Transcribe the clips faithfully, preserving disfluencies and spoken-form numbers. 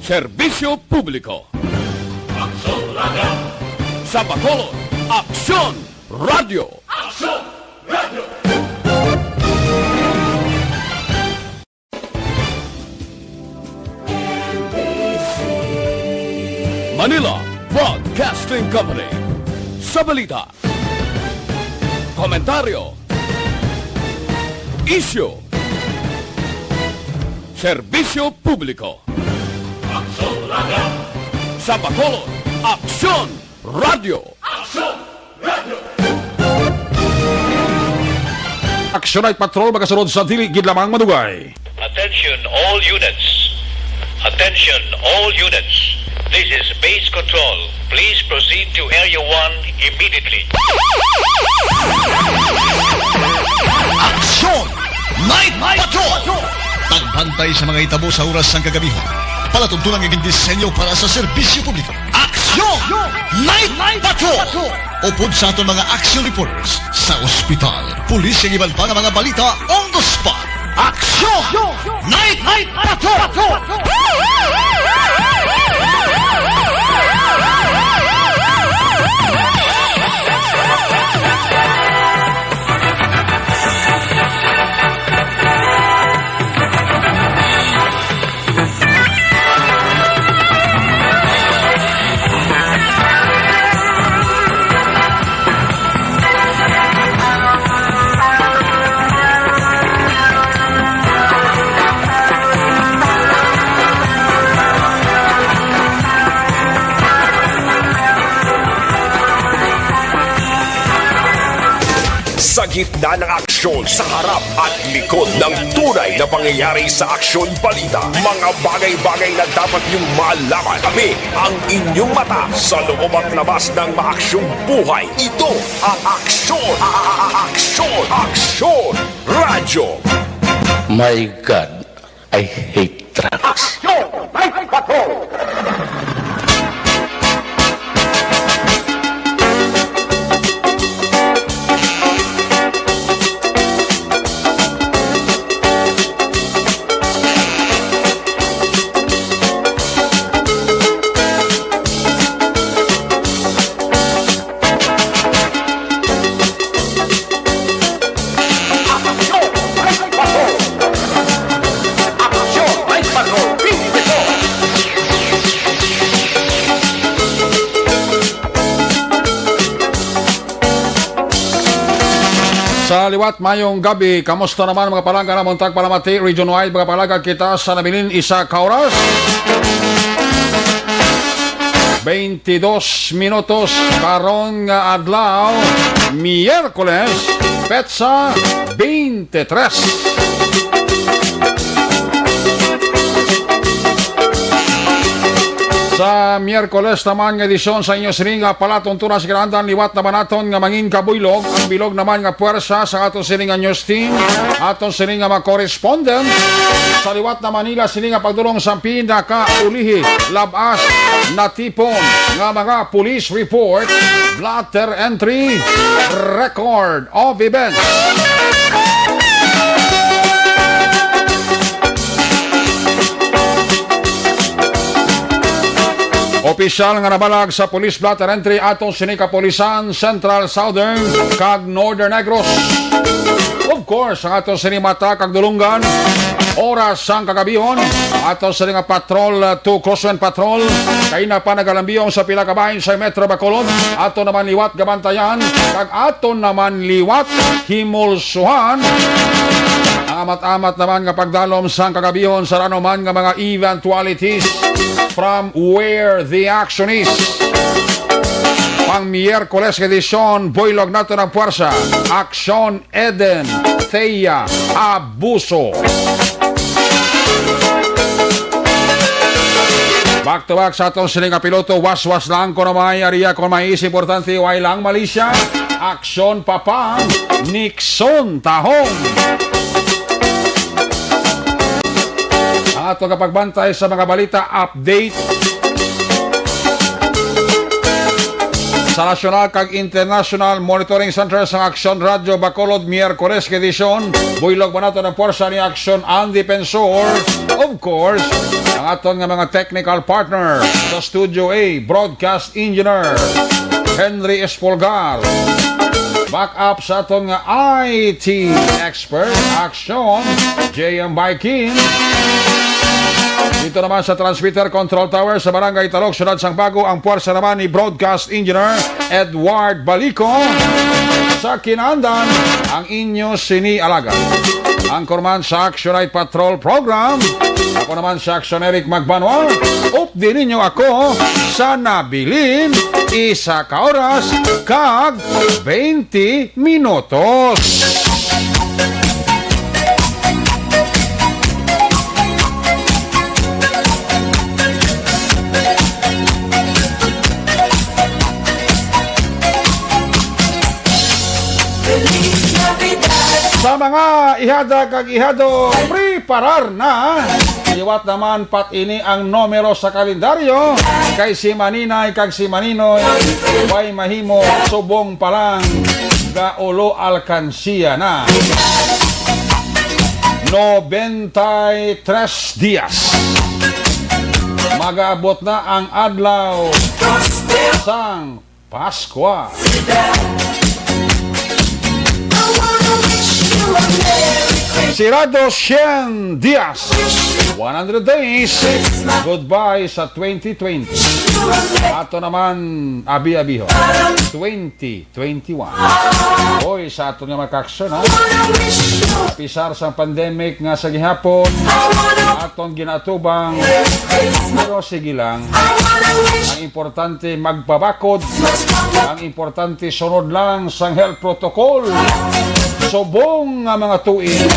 Serbisyo Publiko. Aksyon Radio. Sa Bacolod, Aksyon Radio. Aksyon Radio. Manila Broadcasting Company. Sa balita, komentaryo, isyu, serbisyo publiko. Aksyon Radio. Sa Bacolod, Aksyon Radio. Aksyon Radio. Action Night Patrol, magasunod sa dili gid lamang madugay. Attention all units. Attention all units. This is base control. Please proceed to Area one immediately. Action Night Patrol. Pagbantay sa mga hitabo sa oras sang kagabihon. Palatuntunan nga gindisenyo para sa serbisyo publiko. Action Night Patrol. Upod sa aton mga action reporters sa ospital, pulis, kag iban pa nga mga balita on the spot. Action Night Patrol. Sa gitna ng aksyon, sa harap at likod ng tunay na pangyayari sa aksyon balita, mga bagay-bagay na dapat niyong malaman. Kami ang inyong mata sa loob at labas ng maaksyong buhay. Ito ang Aksyon, a- a- a- Aksyon, Aksyon Radyo. My God, I hate drugs. Aksyon Night Patrol! Sa liwat, mayong gabi. Kamusta naman, mga palangga, namon tagpalamati region-wide, mga palangga, kita sa nabilin isa ka oras. Twenty-dos minutos karon nga adlaw, Miyerkules, petsa twenty-tres. Sa Miyerkules naman nga edisyon sa inyo sini nga palatuntunan sa kinaandan, liwat naman naton nga mangin kabuylog ang bilog naman nga puwersa sa aton sini nga news team, aton sini nga mga correspondent sa liwat na Manila, sini nga pagdulong sa pinakaulihi, labas natipon nga mga police report, blotter entry, record of events. Opisyal nga nabalag sa Police Blotter Entry aton sini kapulisan, Central, Southern, kag Northern Negros. Of course, ang aton sini mata kag dulunggan, oras sang kagabihon, aton sini nga patrol, uh, two crosswind patrol, kay na pa nagalambiyong sa pila ka bahin sa Metro Bacolod. Ato naman liwat gabantayan, kag ato naman liwat himulsuhan. Amat-amat naman nga pagdalom sang kagabihon sa ano man nga mga eventualities from where the action is. Pang Miyerkules nga edisyon, buylog nato ng puwersa. Aksyon Eden Thea Abuso. Back to back sa aton sini nga piloto, waswas lang kuno may aria, kuno may is importante, way lang Malaysia. Aksyon Papa Nixon Tahong. Ang ato kapagbantay sa mga balita, update sa nasyonal kag international monitoring center sang Aksyon Radyo Bacolod, Miyerkules nga edisyon. Buylog ba nato ng puwersa ni Aksyon Ang Defensor, Of course, ang aton nga mga technical partner sa Studio A, Broadcast Engineer Henry Espolgar. Back up sa aton nga I T expert, Action, J M Baikin. Dito naman sa transmitter control tower sa Barangay Talok, Siyudad sang Bago, ang puwersa naman ni Broadcast Engineer Edward Balico. Sa kinaandan, ang inyo sini alagad, anchorman sa Action Night Patrol Program. Ako naman si Action Eric Magbanwa. Updi ninyo ako sa nabilin, isa ka oras kag twenty minutos. Sa mga ihada kag ihado, preparar na. Liwat naman pat ini ang numero sa kalendaryo, kay si Maninay kag si Maninoy way mahimo, subong pa lang gaulo alkansiya na. Noventa y tres dias. Magaabot na ang adlaw sang Paskwa. Sirado cien dias, one hundred days. Goodbye sa twenty twenty. Ato naman abi-abiho, twenty twenty-one. Hoy, sa aton nga mga ka-action, ha? Pisar sang pandemic nga sa gihapon, aton ginaatubang. Pero sige lang. Ang importante, magpabakod. Ang importante, sunod lang sang health protocol. Subong nga mga tuig,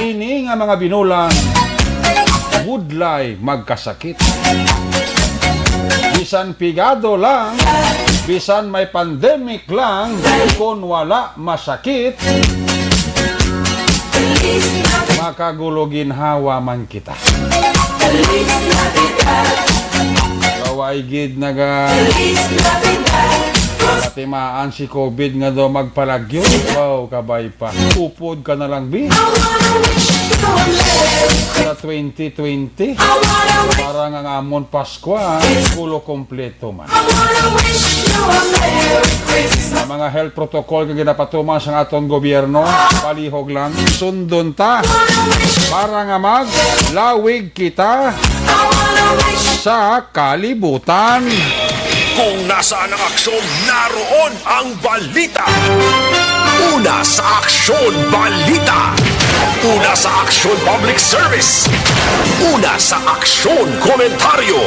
ini nga mga binulan, budlay magkasakit. Bisan pigado lang, bisan may pandemic lang, kung wala masakit, makagulo ginhawa man kita. Kaway gid naga katimaan si covid nga daw magpalagyo. Wow, kabay pa. Upod ka na lang, bi. Sa twenty twenty, para nga ang amon Paskwa, kulo kompleto man. Ang mga health protocol nga ginapatuman sang aton gobyerno, palihog lang, sundon ta para nga maglawig kita sa kalibutan. Kung nasaan ang aksyon, naroon ang balita. Una sa Aksyon Balita. Una sa Aksyon Public Service. Una sa Aksyon Komentaryo.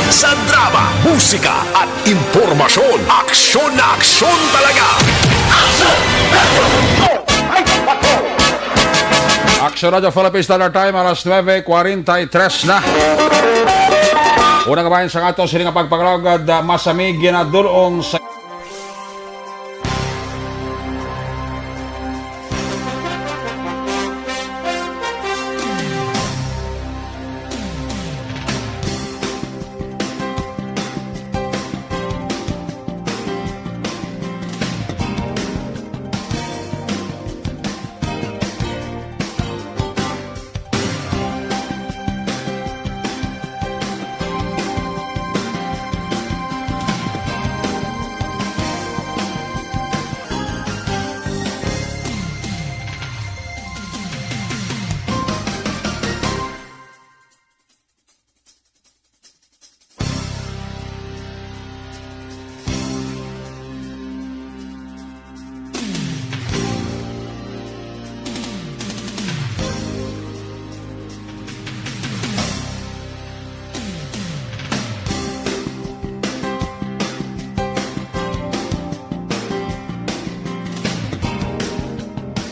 Sa drama, musika, at impormasyon, aksyon na aksyon talaga. Action Radio Philippines Standard Time, alas nuebe kwarenta y tres na. Una ka bahin sa ato sini nga pagpangalawgad, ah, masamig ginadul-ong sa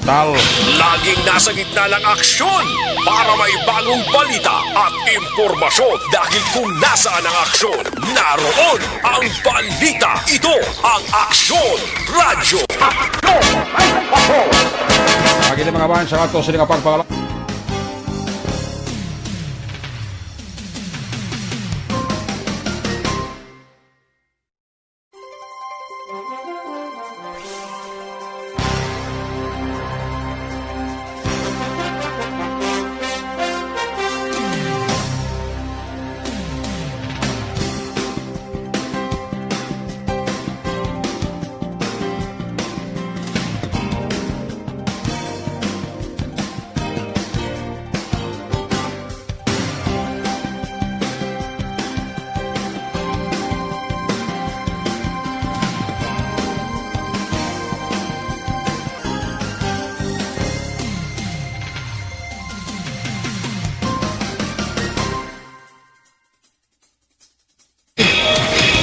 Tal. Laging nasa gitna ng aksyon para may bagong balita at impormasyon. Dahil kung nasaan ang aksyon, naroon ang balita. Ito ang Aksyon Radyo. Lagi ni mga bayan sa ato sila nga pagpangala.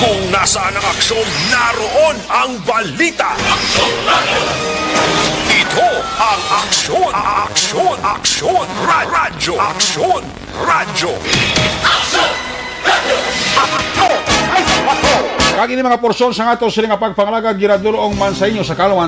Kung nasaan ang aksyon, naroon ang balita. Ito ang Aksyon, Aksyon, Aksyon, Ra- Radyo, Aksyon, Radyo. Kag ini mga porsyon sang ato sini nga pagpangalagad ginadul-ong man sa inyo sa kaluman.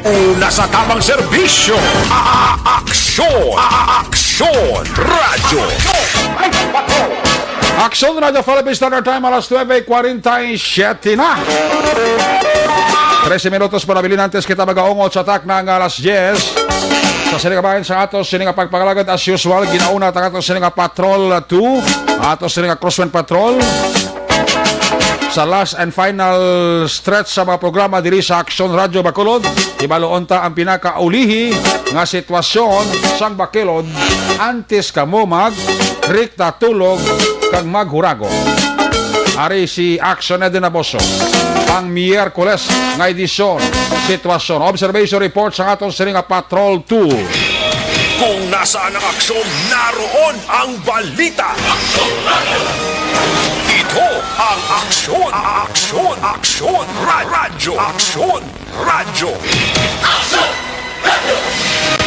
Una sa tamang serbisyo, a- a- aksyon, a- a- aksyon, radyo. Aksyon Radyo Philippines Standard Time, alas nuebe kwarenta y siete na. Trese minutos pa nabilin antes kita magaungot sa takna nga alas diyes. Sa sini kabahin sa ato sini nga pagpangalagad, as usual, ginauna ta ato sini nga Patrol two, ato sini nga Crosswind Patrol. Sa last and final stretch sa mga programa diri sa Aksyon Radyo Bacolod, ibaluon ta ang pinakaulihi nga sitwasyon sang Bacolod antes kamo mag rikta tulog kag maghurago. Ari si Aksyon Eden Naboso, pang Miyerkules nga edisyon, sitwasyon, observation report sa aton sini nga Patrol two. Kung nasaan ang aksyon, naroon ang balita. Ito ang Aksyon, Aksyon, Aksyon, Ra- Radyo, Aksyon, Radyo. Aksyon!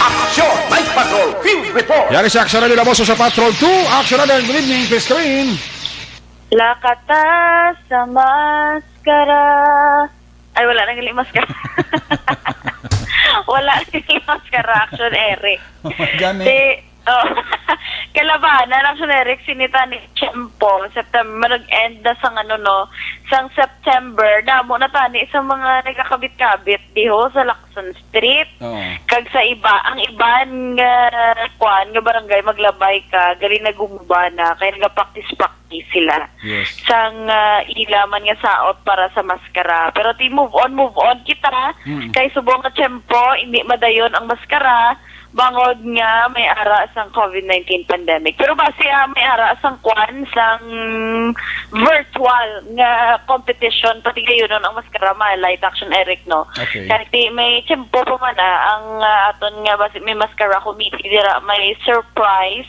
Aksyon! Night Patrol Field Report! Yari si Aksyon Radyo Laboso sa Patrol two. Aksyon Radyo, good evening, please come in. Lakata sa maskara. Ay, wala nang gali maskara. Wala nang gali maskara, Aksyon Eric. Gani. Di, oh. Kalabanan, Aksyon Eric, sinita ni Tiyempo, September, mag-end na sang ano, no, sang September, damo na tani sa mga nagakabit-kabit, diho, sa Lacson Street. Oo. Kag sa iba, ang iban nga, kuan, nga barangay, maglabay ka, gali na gumuba na, kay nagapaktis-paktis sila. Yes. Sang, ah, ila man nga saot para sa maskara. Pero ti move on, move on kita. Mm. Kay subong nga tiyempo, hindi madayon ang maskara, bangod nga may ara sang covid nineteen pandemic. Pero base, ah, may ara sang kwan, sang virtual nga competition, pati gayon ang maskara, ma-light action, Eric, no? Okay. Kay ti may tiyempo pa man, ah, ang, ah, aton nga basi may maskara committee dira, may surprise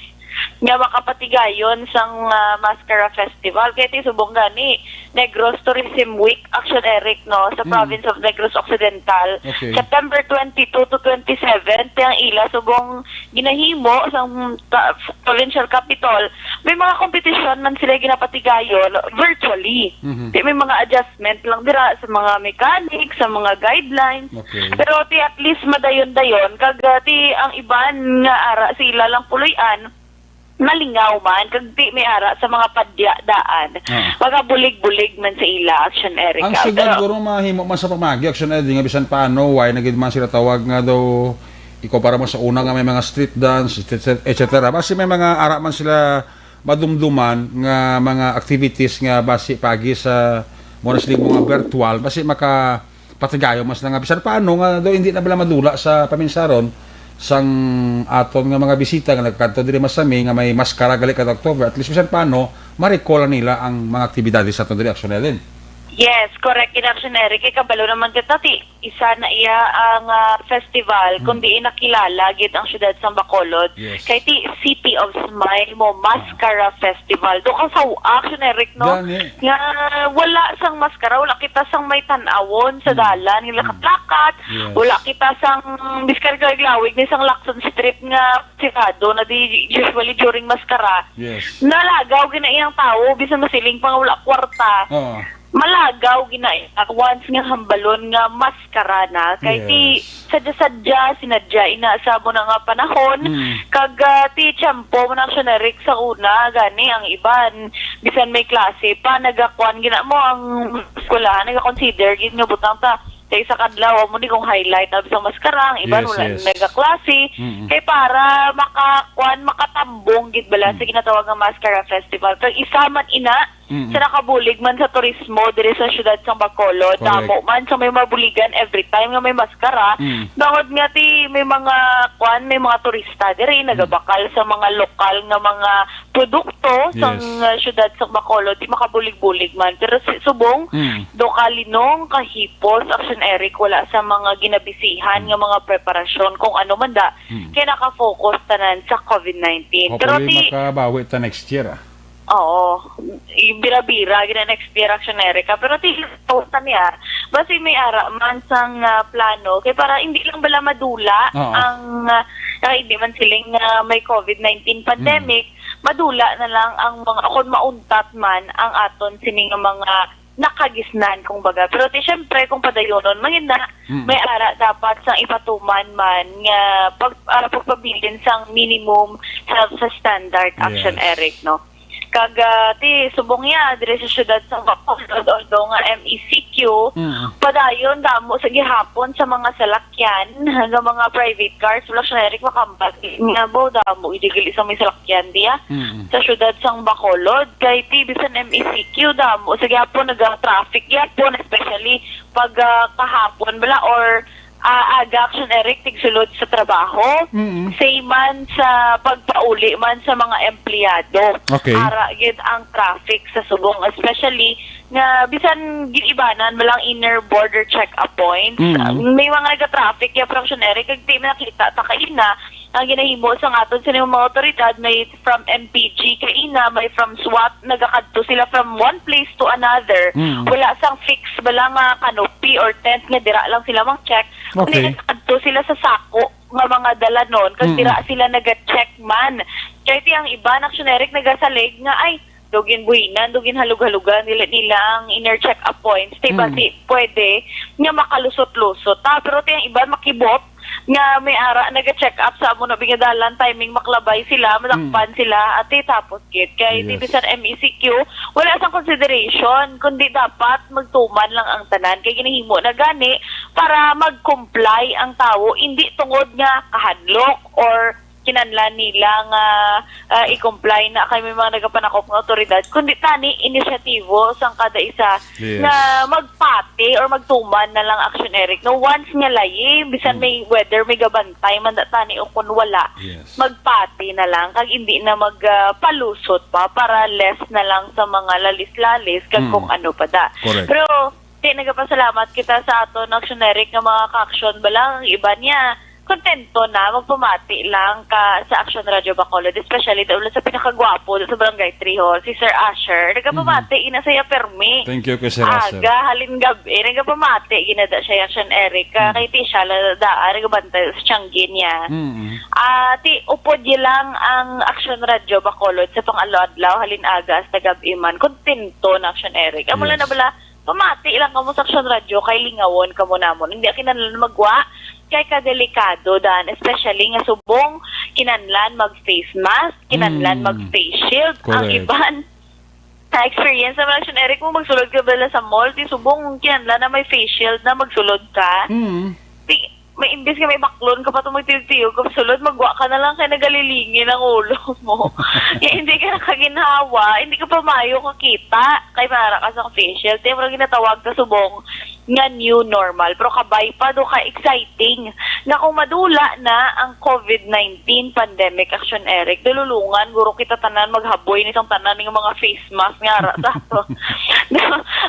nga makapatigayon sang, ah, Mascara Festival. Kay ti subong gani, Negros Tourism Week, Action Eric, no, sa Mm. province of Negros Occidental. Okay. September twenty-two to twenty-seven, ti ang ila subong ginahimo sa ta- provincial capitol. May mga competition man sila ginapatigayon virtually. Mhm. Ti may mga adjustment lang dira sa mga mechanics, sa mga guidelines. Okay. Pero ti at least madayon-dayon, kag, ah, ti ang iban nga ara sa ila lang puloy-an, nalingaw man, kag ti may ara sa mga padya daan. Ah. Mga bulig-bulig man sa ila, Action Eric. Ang Ah, syudad pero guro mahimo man sa pamagi, Action Eric, nga bisan paano, why na gid man sila tawag nga daw ikumpara mo sa una nga may mga street dance, et cetera, et cetera. Basi may mga ara man sila madumduman nga mga activities nga basi pagi sa mo na sining mga virtual, basi maka patigayon mas na nga bisan paano nga daw hindi na bala madula sa paminsaron sang aton nga mga bisita nga nagkadto diri masami nga may maskara gali kada October, at least bisan paano ma-recall nila ang mga aktibidades sa aton diri, Action Ellen. Yes, correct. In Action Eric, kay kabalo naman kita, ti isa na iya ang ah, festival, kung diin nakilala gid ang siyudad sang Bacolod. Yes. Kay ti City of Smile mo, Mascara Festival. Do ka sa Action Eric, no? Gani. Nga wala sang maskara, wala kita sang may tan-awon sa dalan, nga lakat-lakat. Yes. Wala kita sang biskar ka lawig ni sang Lacson Street nga sirado na di usually during maskara. Yes. Nalagaw gina iyang tawo bisan masiling pa nga wala kwarta. Oo. Malagaw gina once nga hambalon nga maskara na kay ti Yes. sadya-sadya sinadya ina sa mo na nga panahon. Mm. Kag ah, ti tiyempo mo na siya na Rick sa una gani ang iban bisan may klase pa nagakuan gina mo ang eskwelahan nagakonsider gid nga butang ta sa isa kadlaw mo ni kung highlight ang isang maskara ang iban Yes, wala yes. nagaklase Mm-mm. kay para makakuan makatambong gid bala sa ginatawag nga maskara festival kag isa man ina Mm-mm. sa nakabulig man sa turismo diri sa siyudad sang Bacolod. Correct. Damo man sa may mabuligan every time nga may maskara. Mm. Bangod nga ti may mga kuan, may mga turista diri nagabakal sa mga lokal nga mga produkto sang Yes. uh, siyudad sang Bacolod, ti makabulig-bulig man. Pero si subong Mm. do kalinong kahipos Action Eric wala sa mga ginabisihan nga mga preparasyon kung ano man da Mm. kay naka-focus tanan sa COVID nineteen. Pero Hopefully ti makabawi ta next year, ah. Oo. Yung bira-bira, gina next year Action Erica. Pero tignan ko sa niya, basi may ara man sang ah, plano. Kaya para hindi lang bala madula Oo. ang, ah, kaya hindi man siling ah, may COVID nineteen pandemic, madula na lang ang mga, kung mauntat man ang aton sining nga mga nakagisnan, kung baga. Pero ti, syempre, kung padayonon, mangin na, Mm. may ara dapat sang ipatuman man nga pag, ah, pagpabilin sang minimum health standard Action Yes. Eric, no? Kag ah, ti subong ya diri sa siyudad sa Bacolod, although nga M E C Q, Mm. padayon damo sa gihapon sa mga salakyan nga mga private cars, wala siya Eric makambal nga bo damo idigil isang may salakyan diya Mm. sa siyudad sang Bacolod. Kay ti bisan M E C Q damo sa gihapon naga-traffic gihapon, especially pag ah, kahapon bala or ah, aga Action Eric tigsulod sa trabaho. Mm. Same man sa pagpauli man sa mga empleyado. Okay. Ara gid ang traffic sa subong, especially nga bisan ginibanan mo lang inner border check-up points. Mm. Ah, may mga nag-traffic ya Action Eric kag di man nakita ta kaina ang ginahimo sang aton sini mga otoridad, may from M P G kaina, may from SWAT, nagakadto sila from one place to another. Mm. Wala sang fix bala nga canopy or tent nga dira lang sila mang check. Okay. Kundi nagakadto sila sa sako nga mga dalanon kag Mm. dira sila naga-check man. Kay ti ang iban Action Eric nagasalig nga ay dugin buhinan, dugin halug-halugan nila nila ang inner check-up points. Ti Mm. basi pwede nga makalusot-lusot. Ta pero ti ang iban makibot nga may ara naga-check up sa amo na bingadalan timing maklabay sila, madakpan sila, ati tapos gid kay Yes. ti bisan M E C Q wala sang consideration kundi dapat magtuman lang ang tanan kay ginahimo na gani para mag-comply ang tawo, hindi tungod nga kahadlok or kinahanglan nila nga ah, i-comply na kay may mga nagapanakop nga otoridad, kundi tani inisyatibo sang kada isa Yes. nga magpati or magtuman na lang Action Eric. No, once nga layi, bisan may weather, may gabantay man da tani o kun wala, Yes. magpati na lang kag hindi na magpalusot pa para less na lang sa mga lalis-lalis kag Mm. kung ano pa da. Correct. Pero ti nagapasalamat kita sa aton Action Eric nga mga ka-action ba lang ang iba niya kontento na magpamati lang ka sa Action Radio Bacolod, especially daw sa pinakagwapo sa Barangay Trihol, si Sir Asher. Nagapamati ina sa iya permi. Thank you kay Sir Asher. Aga, halin gabi, nagapamati ginada siya Action Eric. Ka, kay ti siya la daan, nagabantay sa tiyanggi niya. Mm. Ah, ti upod yi lang ang Action Radio Bacolod sa pang-adlaw-adlaw, halin aga hasta gabi man. Kontento na Action Eric. Amo lang Yes. na bala, pamati lang kamo sa Action Radio kay lingawon kamo namon. Hindi kinahanglan magwa kay kadelikado dan, especially nga subong kinahanglan mag face mask, kinahanglan Mm. mag face shield. Ang Correct. iban na experience naman Action Eric mo magsulod ka bala sa mall, ti subong kinahanglan na may face shield na magsulod ka. Mm. Ti may Imbis nga may baklon ka pa itong magtiyog-tiyog ka sulod, magwa ka na lang kay nagalilingin ang ulo mo. Kaya hindi ka nakaginhawa, hindi ka pa maayo kakita. Kay mara ka sa facial, di mo ginatawag ka subong nga new normal. Pero kabay pa, do ka exciting. Nga kung madula na ang COVID nineteen pandemic, Action Eric, dululungan, guro kita tanan maghaboy nitong tanan ng mga face mask nga ara sa ato.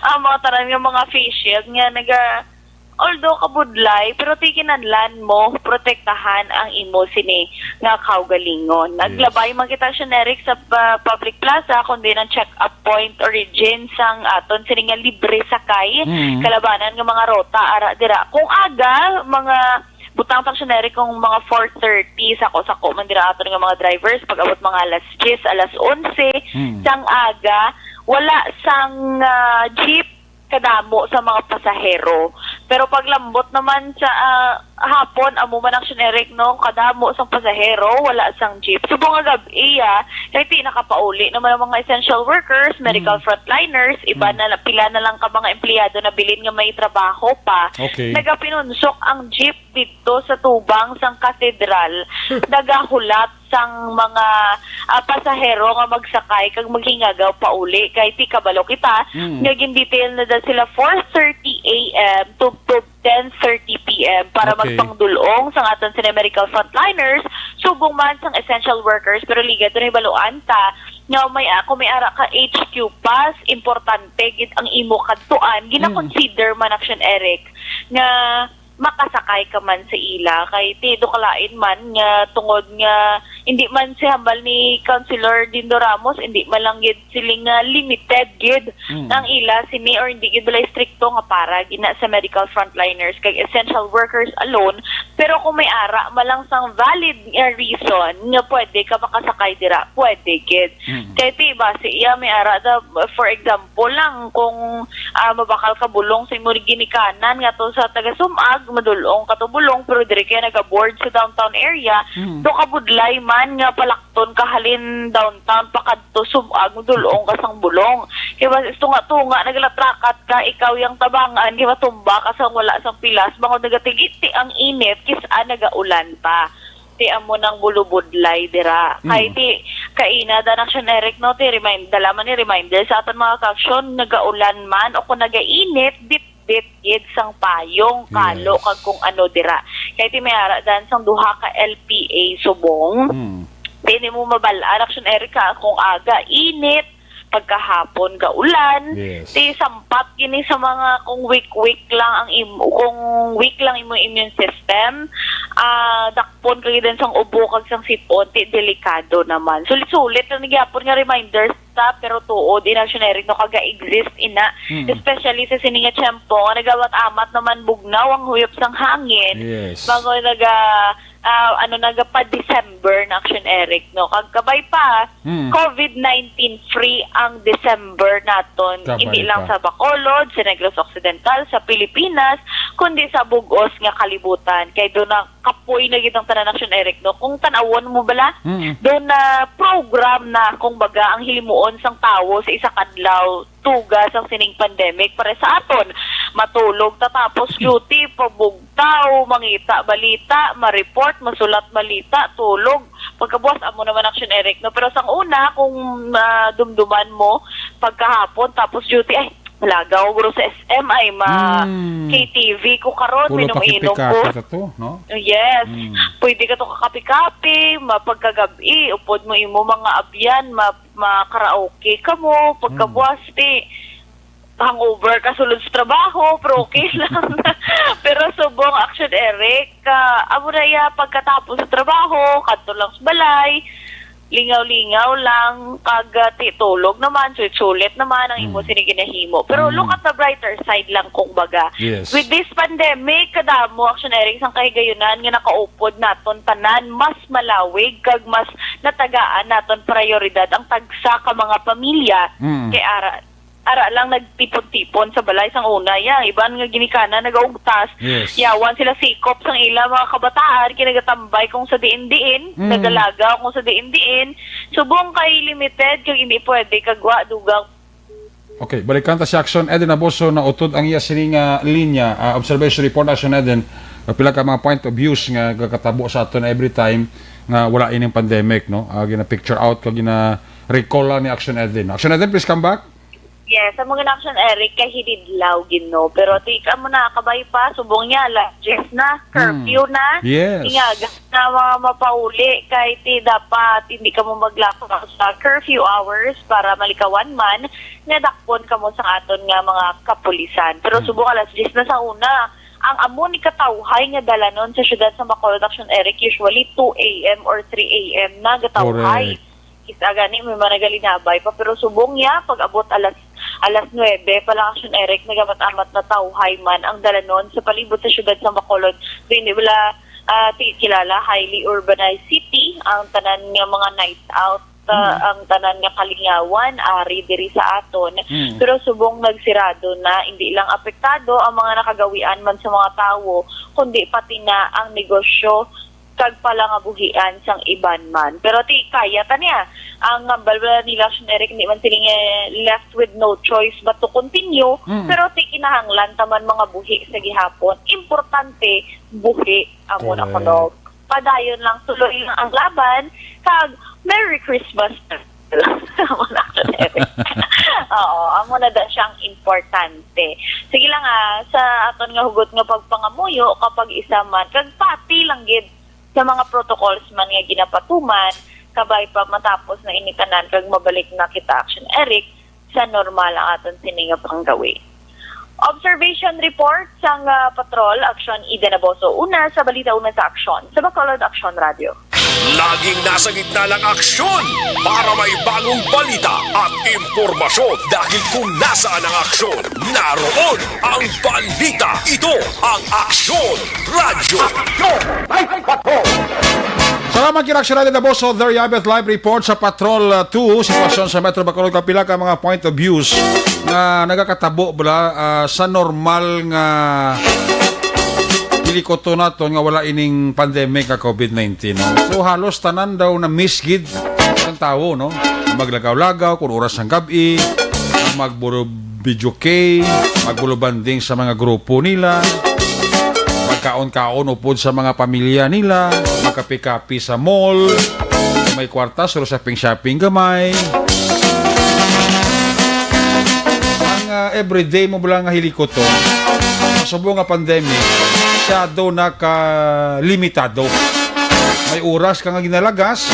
Ang mga tanan ng mga face shield nga naga, although kabudlay, pero tikinahanglan mo protektahan ang imo sini nga kaugalingon. Yes. Naglabay man kita, Action Eric, sa pa-, public plaza, kundi ng check-up point origin sang aton sini nga libre sakay, Mm. kalabanan nga mga rota ara dira. Kung aga, mga butang, Action Eric, kung mga four thirty, sako-sako man dira aton nga mga drivers, pag-abot mga alas diyes, alas onse, Mm. sang aga, wala sang, ah, jeep kadamo sa mga pasahero. Pero paglambot naman sa, ah, hapon, amo man, Action Eric, no, kadamo sang pasahero, wala sang jeep. Subong nga gab-i, ah, kay ti nakapauli naman ang mga essential workers, medical Mm. frontliners, iba Mm. na, pila na lang ka mga empleyado na bilin nga may trabaho pa. Okay. Nagapinunsok ang jeep didto sa tubang sang katedral. Nagahulat sang mga, ah, pasahero nga magsakay kag maghingagaw pauli, kay ti kabalo kita Mm. nga gin-detail na da sila four thirty A M to, to ten thirty P M para Okay. magpangdulong sang aton sini medical frontliners, subong man sang essential workers. Pero liga, ito nahibaluan ta nga may, ah, kung may ara ka H Q pass, importante gid ang imo kadtuan. Mm. Gina-consider man, Action Eric, nga makasakay ka man sa ila, kay ti do kalain man nga tungod nga hindi man si hambal ni Councilor Dindo Ramos, hindi man lang gid sila nga limited gid Mm. ang ila sini, or hindi gid bala istrikto nga para gina sa medical frontliners kag essential workers alone. Pero kung may ara man lang sang valid nga reason nga pwede ka makasakay dira, pwede gid. Mm. Kay ti ba si iya may ara da, for example lang, kung, ah, mabakal ka bulong sa imo ginikanan nga to sa taga Sumag, madulong ka to bulong, pero diri kay nagaboard sa downtown area, Mm. do kabudlay man nga palakton ka halin downtown pakadto Sumag, madulong ka sang bulong. Kay ba, tunga-tunga, naglatrakat ka, ikaw yang tabangan, kay matumba ka sang wala sang pilas, bangod nagatigiti ang init, kis-a nagaulan pa. Ti amo nang bulubudlay dira. Kay Mm. ti kaina da, Action Eric, no, ti remind, dala man ni reminder sa aton mga ka-aksyon, nagaulan man o kung nagainit, bitbit gid sang payong, kalo Yes. kag kung ano dira. Kay ti may ara dan sang duha ka L P A subong. Mm. Ti nimo mabal-an, Action Eric, ha, kung aga init, pagkahapon gaulan. Yes. Ti sampat gini sa mga kung weak-weak lang ang im-, kung weak lang imo immune system, ah, dakpon ka gid sang ubo kag sang sipon, ti delikado naman. Sulit-sulit lang ni gyapon nga reminders ta, pero tuod, Action Eric, no, kaga-exist ina, Hmm. especially sa sini nga tiyempo nga nagamat-amat naman bugnaw ang huyop sang hangin. Yes. Mga naga, ah, ano, naga pa December na, Action Eric, no? Kag kabay pa, Hmm. COVID nineteen free ang December naton. Kabay Hindi lang pa. sa Bacolod, sa Negros Occidental, sa Pilipinas, kundi sa bug-os nga kalibutan. Kay do na kapoy na gid ang tanan, Action Eric, no? Kung tan-awon mo bala, Mm. do na program na, kung baga, ang hilimuon sang tawo sa isa kadlaw, tuga sang sining pandemic para sa aton. Matulog ta tapos duty, pabugtaw, mangita balita, ma-report, masulat balita, tulog. Pagkabuas, amo naman, Action Eric, no? Pero sang una, kung, ah, dumduman mo, pagkahapon, tapos duty, ay, malagaw guro sa S M, ay, ma Hmm. K T V ko karon, Pulo minom-inom ko. pakipikapi ta to, no? Yes. Hmm. Pwede ka to kakapi-kapi, mapagkagabi, upod mo imo mga abyan, ma-, ma-karaoke ka mo, pagkabuas, Hmm. ti, hangover ka sulod sa trabaho, pero okay lang. Pero subong, Action Eric, ka, amo na iya, pagkatapos sa trabaho, kadto lang sa balay, lingaw-lingaw lang, kag, ah, ti-, tulog naman, sulit-sulit naman ang imo Mm. sini ginahimo. Pero Mm. look at the brighter side lang, kung baga. Yes. With this pandemic, kadamo, Action Eric, sang kahigayunan nga nakaupod naton tanan, mas malawig, kag mas natagaan naton prioridad ang tagsa ka mga pamilya. Mm. Kay ara, ara lang nagtipon-tipon sa balay sang una, ya, iban nga ginikanan nagaugtas. Yes. Yawan sila sikop sang ila mga kabataan, kay nagatambay kung sa diin-diin, Mm. nagalagaw kung sa diin-diin. Subong kay limited, kag hindi pwede kagwa dugang. Okay, balikan ta si Action Eden Abuso na utod ang iya sini nga linya. Ah, observation report, Action Eden. Pila ka mga point of views nga gakatabo sa aton every time nga wala ining pandemic, no? Ah, gina-picture out kag gina-recall lang ni Action Eden. Action Eden, please come back. Yes, amo gina, Action Eric, kay hinidlaw gid, no. Pero ti, amo na, kabay pa, subong niya, alas diyes na, curfew Hmm. na. Yes. Nga, ga-, na mga mapauli, kay ti dapat hindi ka mo maglakaw sa curfew hours para malikawan man nga dakpon kamo sa aton nga mga kapulisan. Pero Hmm. subong alas diyes na sa una, ang amo ni katawhay nga dalanon sa siyudad sa Bacolod, Action Eric, usually two a m or three a m na gatawhay. Correct. Kisa gani may mga nagalinabay pa, pero subong niya pag-abot alas, alas nuebe pa lang, Action Eric, nagamat-amat na tawhay man ang dalanon sa palibot sa siyudad sa Bacolod. So, hindi wala, ah, ti-, kilala, highly urbanized city ang tanan nga mga night out, ah, Mm. ang tanan nga kalingawan ari diri sa aton. Mm. Pero subong nagsirado na, hindi lang apektado ang mga nakagawian man sa mga tawo, kundi pati na ang negosyo kag palangabuhian sang iban man. Pero ti kaya ta niya. Ang balbala nila, Action Eric, hindi man sila nga left with no choice but to continue. Mm. Pero ti kinahanglan ta man mga buhi sa gihapon. Importante, buhi. Amo na Correct. kuno. Padayon lang, tuloy lang ang laban. Kag Merry Christmas. Amo na, Action Eric. Oo, amo na da siyang importante. Sige lang, ah, sa aton nga hugot nga pagpangamuyo, kapag isa man, kag pati lang gid sa mga protocols man nga ginapatuman, kabay pa matapos na ini tanan kag mabalik na kita, Action Eric, sa normal ang aton sini nga panggawi. Observation report sang, ah, Patrol, Action Eden Aboso, una sa Balita, una sa Aksyon, sa Bacolod Aksyon Radio. Laging nasa gitna ng aksyon para may bagong balita at impormasyon, dahil kung nasaan ang aksyon, naroon ang balita. Ito ang Aksyon Radyo. Aksyon! Ay, patrol! Salamat kay Aksyon Radyo Daboso, Dariabeth Live Report sa Patrol, uh, two. Sitwasyon sa Metro Bacolod, kapila ka mga point of views nga nagakatabo bala, uh, sa normal nga hilikoton naton nga wala ining pandemic nga covid nineteen, no? So, halos tanan daw na miss gid ang tawo, no? Maglagaw-lagaw kung oras ng gabi, magbulo video kay, magbulo banding sa mga grupo nila, magkaon-kaon upod sa mga pamilya nila, magkape-kape sa mall, may kwarta, suro shopping-shopping gamay. Ang, ah, everyday mo bala nga hilikoton, sa subong nga pandemic, masyado na ka limitado. May oras ka nga ginalagas,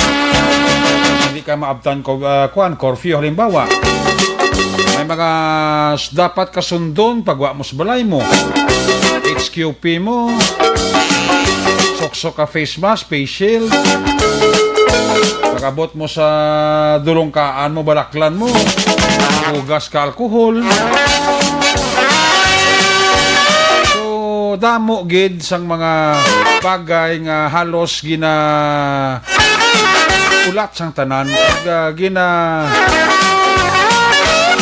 hindi ka maabtan ko, ah, kuan, curfew, halimbawa. May mga s-, dapat kasundon pagwa mo sa balay mo. H Q P mo, sokso ka face mask, face shield. Pag-abot mo sa dulongkaan mo, balaklan mo, hugas ka alcohol. So, damo gid sang mga bagay nga halos gina ulat sang tanan, ug, ah, gina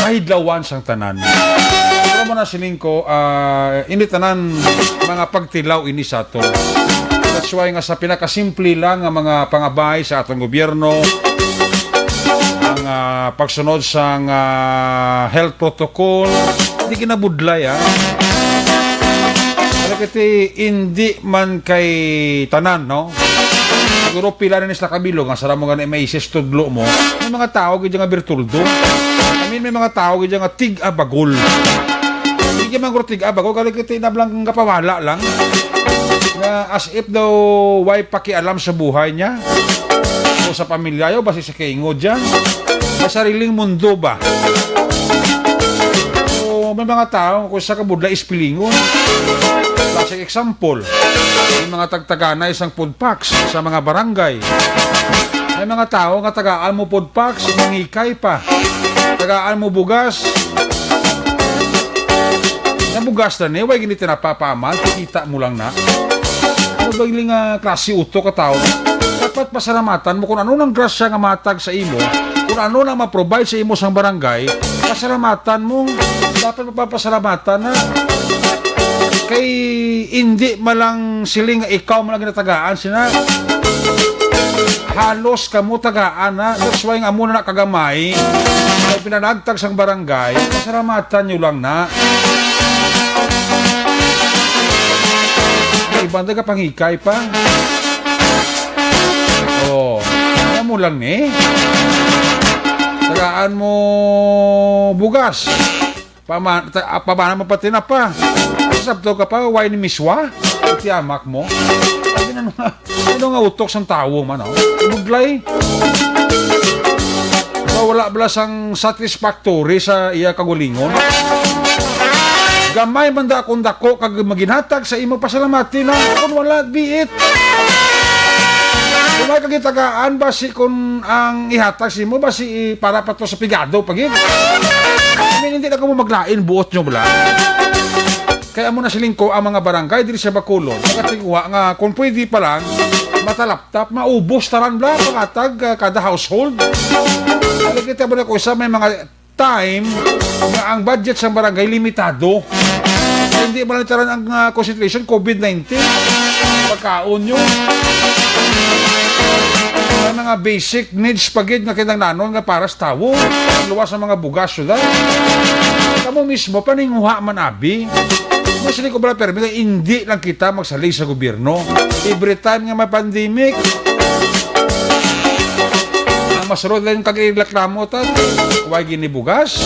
mahidlawan sang tanan. Pero mo na siling ko, ah, ini tanan mga pagtilaw ini sa ato. That's why nga sa pinakasimple lang nga mga pangabay sa atong gobyerno, ang, ah, pagsunod sang, ah, health protocol, di ginabudlay, ah. Pero kiti, hindi man kay tanan, no? Siguro pila na ni sa kabilog, nga sara mo gani may isis tudlo mo. May mga tao gid nga birtuldo. I mean, may mga tao gid nga tig-abagol. Hindi man guro tig-abagol, kali kiti nablang gapawala lang. Nga as if daw way pakialam sa buhay niya. O sa pamilya, yo, basi sa kaingod dyan. May sariling mundo ba? So, may mga tao, kung sa kabudla, ispilingon. Classic example, may mga tagtaganay sang food packs sa mga barangay. May mga tao nga tagaan mo food packs, mangikay pa. Tagaan mo bugas. Nga bugas na ni, way gini tinapa pa man, kikita mo lang na. Ano ba yung, ah, klase utok ka tao? Dapat pasalamatan mo kung ano nang grasya nga matag sa imo, kung ano nang ma-provide sa imo sang barangay, pasalamatan mo. Dapat mapapasalamatan na. Kay hindi malang siling nga ikaw man ang ginatagaan sina. Halos kamo tagaan na. That's why nga amo na kagamay. Kay pinanagtag sang barangay, pasalamatan nyo lang na. Banda ka pangikay pa. Oh, ano mo lang ni? Tagaan mo bugas. Pama-, ta-, ah, pamana mo pati na pa. Sabto ka pa, why ni miswa? Iti amak mo. Ano nga, ano nga utok sang tawo man, oh? Budlay. Ba, wala bala sang satisfactory sa iya kagulingon. Gamay man da kung dako kag maginhatag sa imo, pasalamati na. Kung wala, be it. Kung may kagitagaan, basi kung ang ihatag sa imo, basi i-, para pa to sa pigado, pagid. I mean, hindi na ko maglain, buot nyo bala. Kaya mo na siling ko ang mga barangay diri sa Bacolod. Nagatigwa nga, kung pwede pa lang, matalaptap, maubos taran bala, pangatag, ah, kada household. Nakikita mo na ko isa, may mga time nga ang budget sa barangay limitado. Hindi man lang taran ang, ah, concentration, covid nineteen. Pagkaon nyo. Ang mga basic needs pa gid nga kinahanglanon nga para sa tawo. Ang luwas sa mga bugas, syudad. Kamo mismo, paninguha man, abi. Mas ko bala permi, hindi lang kita magsalig sa gobyerno. Every time nga may pandemic, ang masulod lang kag reklamo ta, way ginibugas.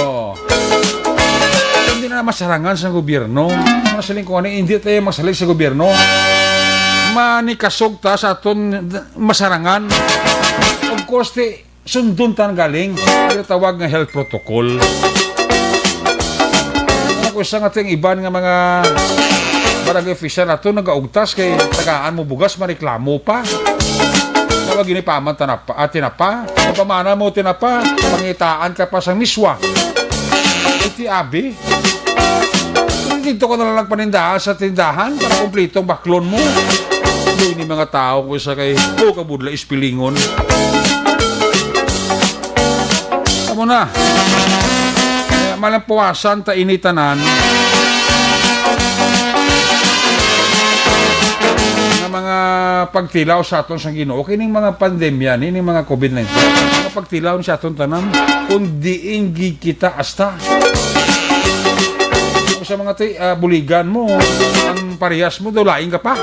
Oh. Hindi na masarangan sa gobyerno. Masiling ko ani, hindi tayo magsalig sa gobyerno. Manikasog ta sa aton masarangan. Of course, ti, sundon tan galing. Pero tawag nga health protocol. Ano ko, isa nga ting iban nga mga barangay official nato nagaugtas kay tagaan mo bugas, mareklamo pa. Tawag yun, ipaman ta na pa, ah, tinapa. Pamana mo tinapa, pangitaan ka pa sang miswa. Iti abi. Dito ka na lang panindahan sa tindahan para kumplito ang baklon mo. Doon ni mga tao ko sa kay, oh, kabudla, ispilingon. Amo na. Kaya malampuasan ta ini tanan nga mga pagtilaw sa aton sang Ginoo, kining mga pandemya, ni, ning mga covid nineteen, mga pagtilaw sa aton tanan, kung diin gid kita asta. Sa mga ti-, ah, buligan mo, ang parehas mo, daw lain ka pa.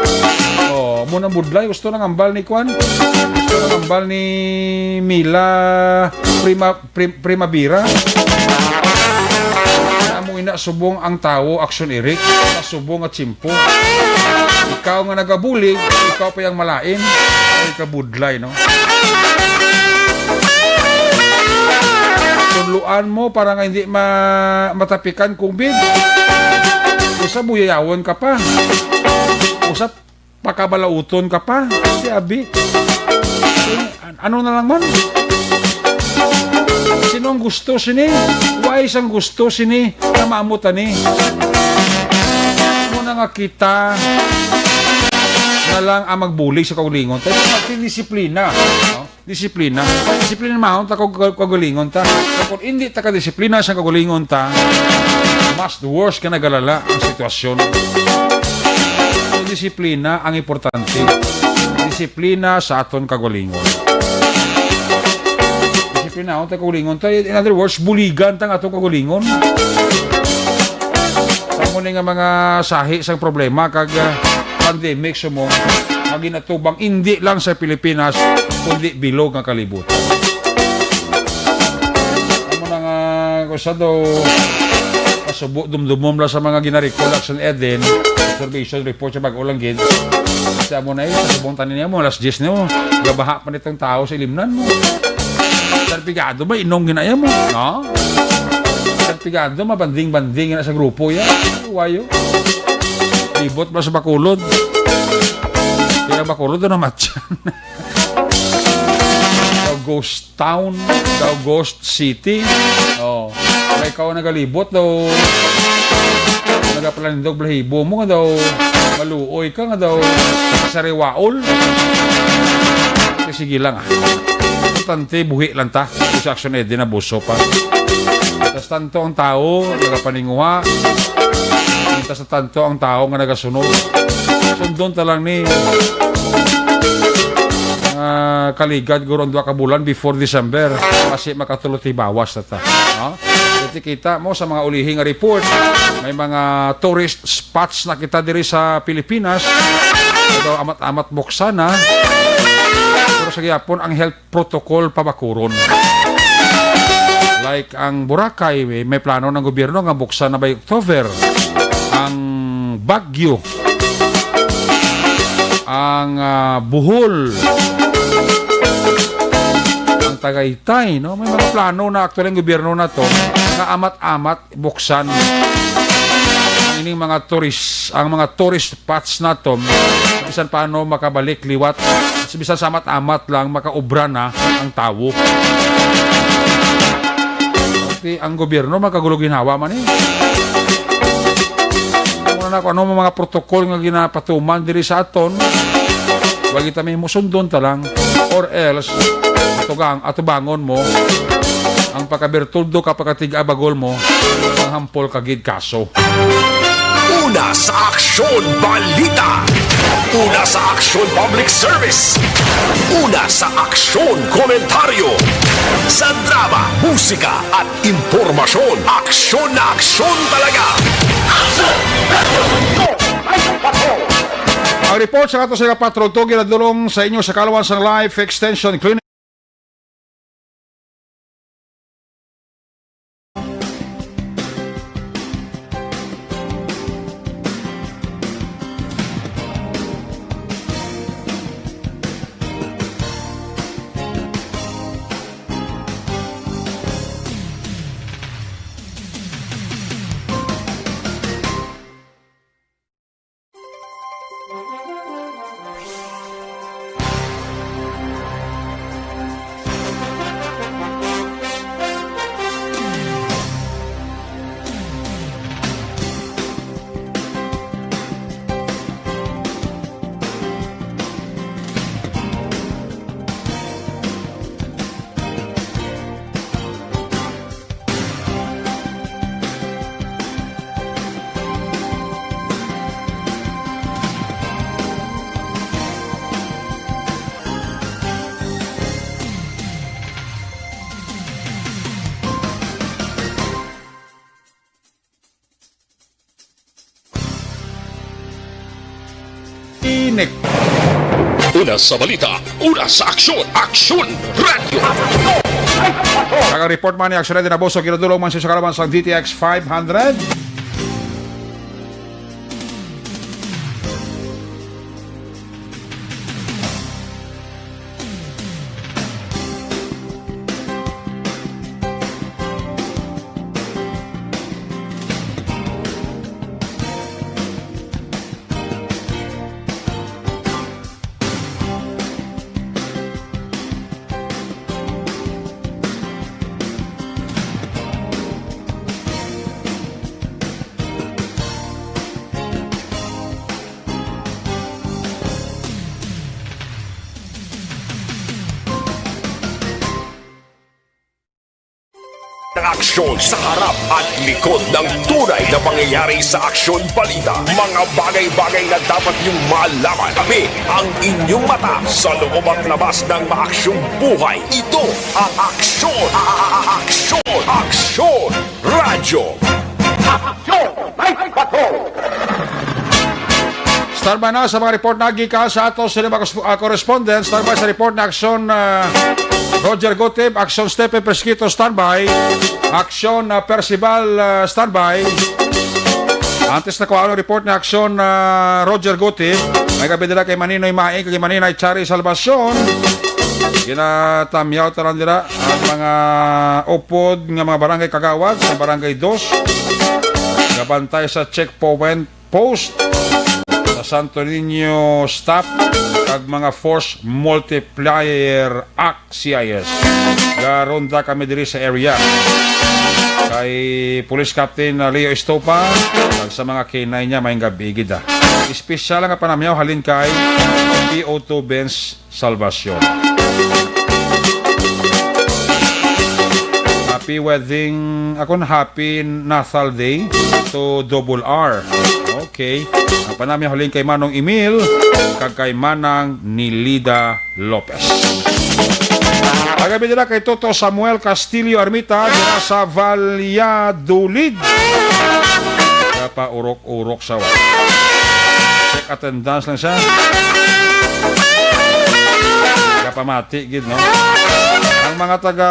Oh, mo nang budlay, gusto nang ambal ni Kwan, gusto nang ambal ni Mila Prima, Prim-, Primavera. Amo ina subong ang tawo, aksyon, Eric, sa subong nga tiyempo. Ikaw nga nagabulig, ikaw pa yang malain, ay kabudlay, no? Tunluan mo para nga hindi ma-, matapikan covid. Usa, buyayawon ka pa. Usa, pakabalauton ka pa. Si abi. An-, ano na lang man? Sino ang gusto sini? Why sang gusto sini? Namamot ani. Muna nga kita na lang ang magbulig sa kaugalingon. Tayo magdisiplina. No? Disiplina. Disiplina mahon ta kag, kag, kaugalingon ta. Kung hindi ta ka disiplina sa kaugalingon ta, mas worse ka nagalala ang sitwasyon. So, disiplina ang importante. Disiplina sa aton kaugalingon. Disiplina ang kaugalingon ta. In other words, buligan ta ang aton kaugalingon. Sa mo ni nga mga sahi sang problema kag, ah, pandemic sa mo, nga ginatubang hindi lang sa Pilipinas, kundi bilog nga kalibutan. Amo na nga, kung sa daw, pasubo, dumdumom lang sa mga ginarecord, Action Eden, observation report sa bag-o lang gid. Sa amo na eh, sa subong tanin niya mo, alas diyes na mo, gabaha pa nitong tao sa ilimnan mo. Sa pigado ba, inong ginaya mo, no? Sa pigado, mabanding-banding na sa grupo yan. Wayo. Libot ba sa Bacolod? Kaya Bacolod, doon naman dyan. Daw ghost town, daw ghost city. Oh, kaya ikaw nagalibot daw. Nagapalandog balahibo mo nga daw. Maluoy ka nga daw. Sariwaol. Kaya sige lang, ah. Importante, buhi lang ta. Sa action, eh, di na buso pa. Tas tanto ang tao, nagapaninguha. Tas tanto ang tao nga nagasunod. Sundon ta lang ni, ah, kaligad guro ang duha ka bulan before December. Kasi makatulo ti bawas na ta. No? Di Di kita mo sa mga ulihi nga report. May mga tourist spots na kita diri sa Pilipinas. Daw amat-amat buksan na. Pero sa gihapon, ang health protocol pa bakuron. Like ang Boracay, may, may plano ng gobyerno nga buksan na by October. Ang Baguio, ang, ah, Bohol, ang Tagaytay, no? May mga plano na actually ang gobyerno na to nga amat-amat buksan ang ining mga tourist, ang mga tourist spots naton, bisan paano makabalik liwat, bisan sa amat-amat lang makaobra na ang tawo. Pati ang gobyerno magkagulo ginhawa man eh. Muna na kung ano mga protocol nga ginapatuman diri sa aton, wag kita may musundon ta lang, or else atugang atubangon mo ang pagkabirtuldo ka pagkatiga bagol mo, ang hampol ka gid kaso. Una sa Aksyon Balita. Una sa Aksyon Public Service. Una sa Aksyon Komentaryo. Sa drama, musika, at impormasyon, aksyon na aksyon talaga. Ang report sa ato sa kapatro to ginadulong sa inyo sa kalawan sang Life Extension Clinic. Inik. Una sa balita, una sa aksyon, Aksyon Radio. Ang report man ni Aksyon Radio na boso, ginadulong man siya sa kalaban sa D T X five hundred. Ang aksyon sa harap at likod ng tunay na pangyayari sa Aksyon Balita. Mga bagay-bagay na dapat niyong malaman. Kami ang inyong mata sa loob at labas ng maaksyong buhay. Ito ang Aksyon, a-, a-, a-, Aksyon, Aksyon Radyo. Aksyon! Standby na sa mga report na gikan sa ato sa mga kos-, ah, correspondent. Standby sa report na Aksyon, ah, Roger Gutib, Aksyon Stephen Presquito, standby. Aksyon, ah, Percival, ah, standby. Antes na kuha ang report na Aksyon, ah, Roger Gutib, may gabi dala kay Maninoy Maing, kay Maninay Chari Salvacion. Ginatamyaw tanan dira ang mga upod nga mga barangay kagawad sa Barangay Dos. Gabantay sa checkpoint post sa Santo Niño staff kag mga Force Multiplier Act, C I S. Garonda kami diri sa area. Kay Police Captain, uh, Leo Estopa, kag sa mga K nine niya, maayong gabi gid, ah. Espesyal nga panamyaw halin kay P O two Benz Salvacion. Happy wedding, akon, happy Natal Day to Double R. Okay. Ang panamyaw halin kay Manong Emil, kag kay Manang Nilida Lopez. Agabi nila kay Toto Samuel Castillo Armita dira sa Valladolid. Kapaurok-urok sa wa. Check attendance lang siya. Kapamati gid, no? Ang mga taga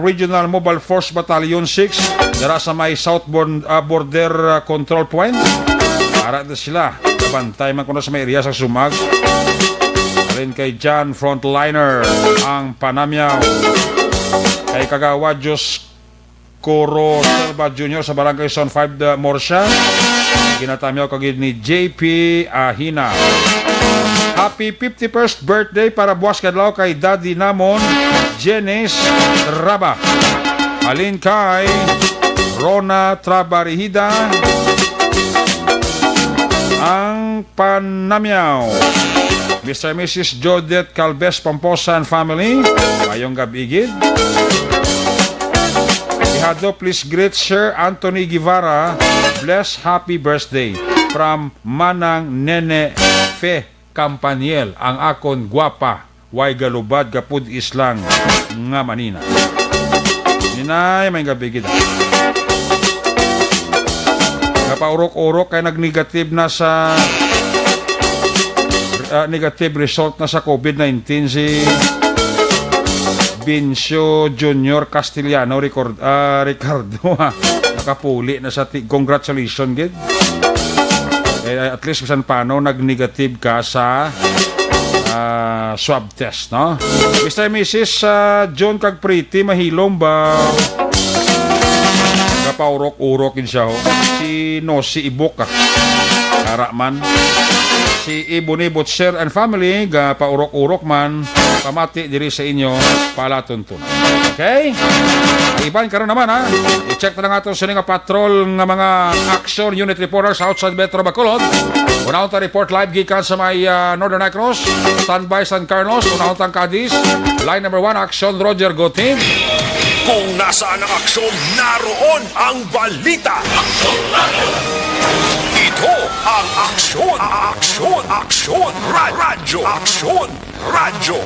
Regional Mobile Force Battalion six dira sa may South Bor-, ah, Border, ah, Control Point. Ara na sila. Kabantay man kuno sa may area sa Sumag. Alin kay John Frontliner ang panamyaw. Kay Kagawa Diyos Coro Serva Junior sa Barangay Zone five de Murcia. Ginatamyaw kagid ni J P Ahina. Happy fifty-first birthday para buwas kadlaw kay Daddy namon, Jenis Raba. Halin kay Rona Trabarihida ang panamyaw. Mister and Missus Jodette Calves Pomposa and family, mayong gab-i gid. Ihado, please greet Sir Anthony Guevara. Bless, happy birthday from Manang Nene Fe Campaniel, ang akon gwapa, way galubad, gapud-is lang nga manina. Ninay, may gabi gid. Kapaurok-urok kay nag-negative na sa, ah, negative result na sa COVID nineteen si Bincio Junior Castellano Record, ah, Ricardo, ha. Nakapuli na sa ti-, congratulations, gid. Eh, at least, bisan paano, nag-negative ka sa, ah, swab test, no? Mister and Missus, ah, John kag Pretty, mahilom ba? Kapaurok-urok gid siya, ho. Si Nosy Ibok, ah. Kara man. Si Ibon Ibot, sir, and family, gapaurok-urok man. Pamati diri sa inyo, palatunton. Okay? Iban karon naman, ha. I-check na nga ato sini nga patrol nga mga action unit reporters outside Metro Bacolod. Unahon ta report live gikan sa may, ah, Northern Negros. Standby San Carlos, unahon tang Cadiz. Line number one, action, Roger Gotin. Kung nasaan ang aksyon, naroon ang balita. Ito ang aksyon, aksyon, aksyon, ra-, radyo, aksyon, radyo.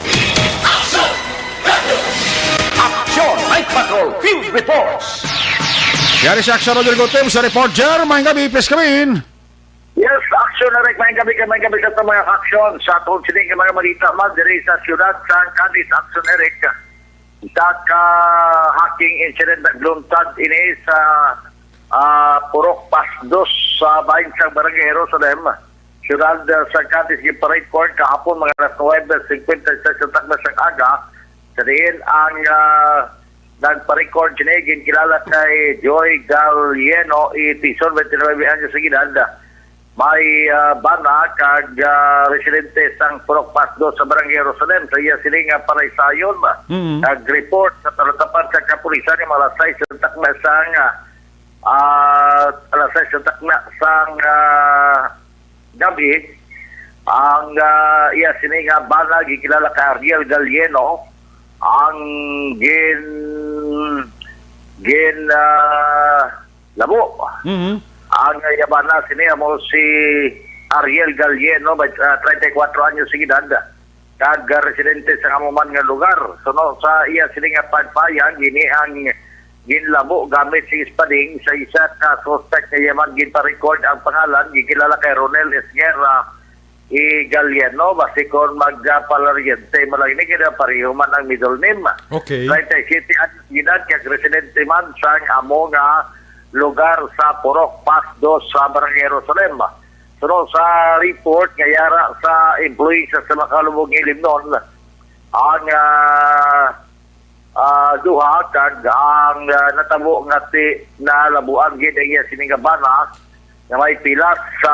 Aksyon, Night Patrol, Field Reports. Yari sa aksyon, Roger Gotin, sa reporter, may gabi, please come in. Yes, aksyon na rin. Mayang gabi ka, mayang gabi ka sa mga aksyon. Sa atong sining mga balita man, diri sa siyudad sa Cadiz, aksyon, Eric. Isa ka hacking incident nagluntad ini sa, ah, Purok Pasdos sa bahin sang Barangay Jerusalem. Siyudad, ah, sa Cadiz, gipa-record kahapon mga alas nuwebe cincuenta y seis sa takna sang aga. Sa diin ang, ah, nagpa-record sini, ginkilala kay Joy Gallieno Itison, twenty-nine anyos ang edad. May, ah, bana kag, ah, residente sang Purok Pasdos sa Barangay Jerusalem. Sa iya sini nga panaysayon, Mm. nag-report sa talatapan sa kapulisan nga mga alas sais sa takna sang, ah, ah, alas sais sa takna sang, ah, gabi, ang, ah, iya sini nga bana gikilala kay Ariel Galieno, ang gin-, gin-, ah, labo. Mhm. Ang iya bana sini amo si Ariel Galieno, may, ah, treinta y cuatro anyos ang edad, kag, ah, residente sa amo man nga lugar. Suno sa iya sini nga pagpayag, ini ang ginlabo gamit sa espading sa isa ka suspect nga iya man ginpa-record ang pangalan, gikilala kay Ronel Esguerra E. Galiano, basi kon magpalaryente mo lang ini, kaya pareho man ang middle name. Okay. Treinta y siete anyos edad, kag residente man sang amo nga lugar sa Purok Pasdos sa Barangay Jerusalem. Suno sa report nga yara sa employee sa, sa makalubog nga ilimnon, ang, ah, ah, duha, kag ang, ah, natabo nga ti-, nalabuan gid ang iya sini nga bana nga may pilas sa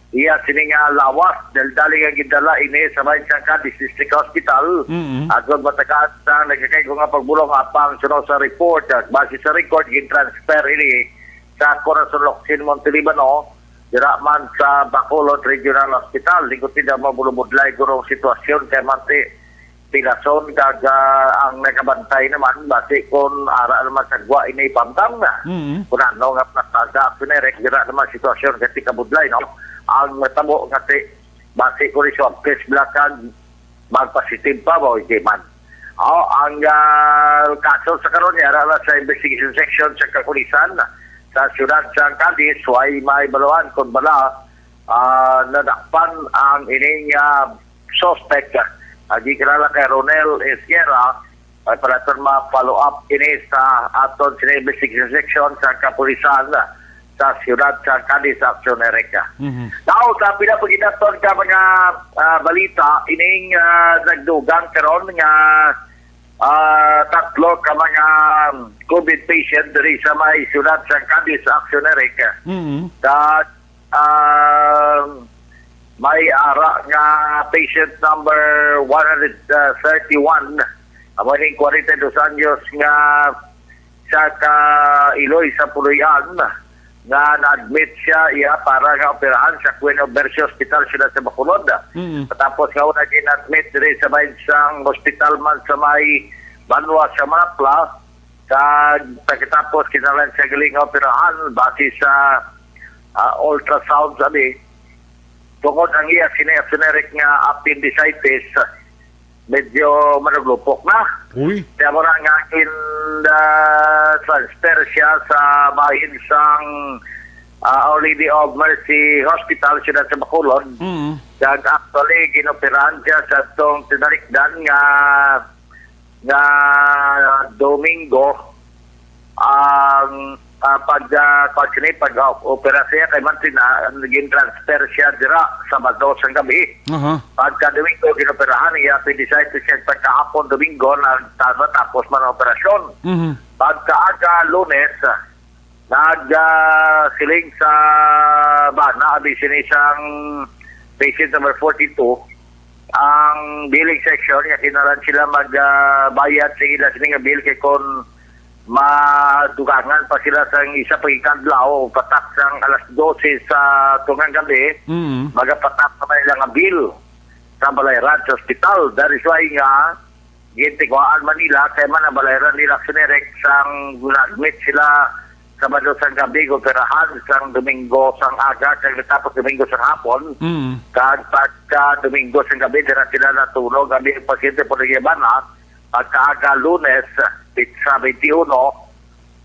iya sini nga lawas, dal-, dali nga gidala ini sa may San Cadiz District Hospital. Mm-mm. Agod matagaan sa nagakaigo nga pagbulong apang suno sa report, ah, base sa record, gin-transfer ini sa Corazon Locsin, Monte Libano, dira man sa Bacolod Regional Hospital. Di ko tinda mabulubudlay gurong sitwasyon kay manti pilason kag, ah, ang nagabantay naman, basi kon ara naman sa gwa ini pamtang na. Mm. Kung ano nga plasada, ako na, Eric, dira naman sitwasyon kay ti kabudlay, no? Ang natabo nga ti, basi ko ni swab test, bala kag magpositive pa ba o hindi man. Oh, ang ah, kaso sa karon yara na sa investigation section sa kapulisan sa siyudad sa Cadiz, way may baluhan kung bala ah, nadakpan ang ining ah, suspect. Ang gikilala kay Ronel Esguerra, ay palaton ma-follow up ini sa aton sini investigation section sa kapulisan sa siyudad sa Cadiz, Action Erica. Mhm. Now, sa pila pa ginaton ka mga ah, balita, ining ah, nagdugang karon nga ah, tatlo ka mga COVID patient diri sa may siyudad sa Cadiz, Action Erica. Mhm. Sa ah, may ara nga patient number one hundred thirty-one, amo ning forty-two anyos nga sa ka Iloy sa Puloy-an nga na-admit siya iya para nga operahan sa Queen of Mercy Hospital sila sa Bacolod. Mm. Tapos nga una gin-admit diri sa may sang hospital man sa may banwa sa Manapla, kag pagkatapos kinahanglan siya galing nga operahan base sa ah, ultrasound sabi tungod ang iya sini generic nga appendicitis, medyo manuglupok na. Uy. Kaya mo na nga in the transfer siya sa bahin sang ah, Our Lady of Mercy Hospital, siyudad sa Bacolod. Mm. Kag actually, ginoperahan siya sa tong tinalikdan nga nga Domingo ang ah, pag ah, pag sini pag ah, opera siya kay man sina gin-transfer siya dira Sabado sang gabi. Aha. Pagka Domingo ginoperahan iya, pwede sa ito siya pagkahapon Domingo nagtapos man ang operasyon. Mhm. Pagkaaga Lunes, nag ah, siling sa bana abi sini sang patient number forty-two ang billing section nga kinahanglan sila mag ah, bayad sa ila sini nga bill kay kon madugangan pa sila sa isa pa ikadlaw patak sang alas dose sa tungang gabi, Mm. magapatak naman nila nga bill sa balayran sa ospital. That is why nga gintikwaan man nila kay man ang balayran nila sinerek sang na-admit sila Sabado sang gabi, operahan sang Domingo sang aga, kag natapos Domingo sang hapon. Mm. Kag pagka Domingo sang gabi, dira sila natulog. Ang iyang pasyente po nagyaban na, pagkaaga Lunes, pit-, sa twenty-one,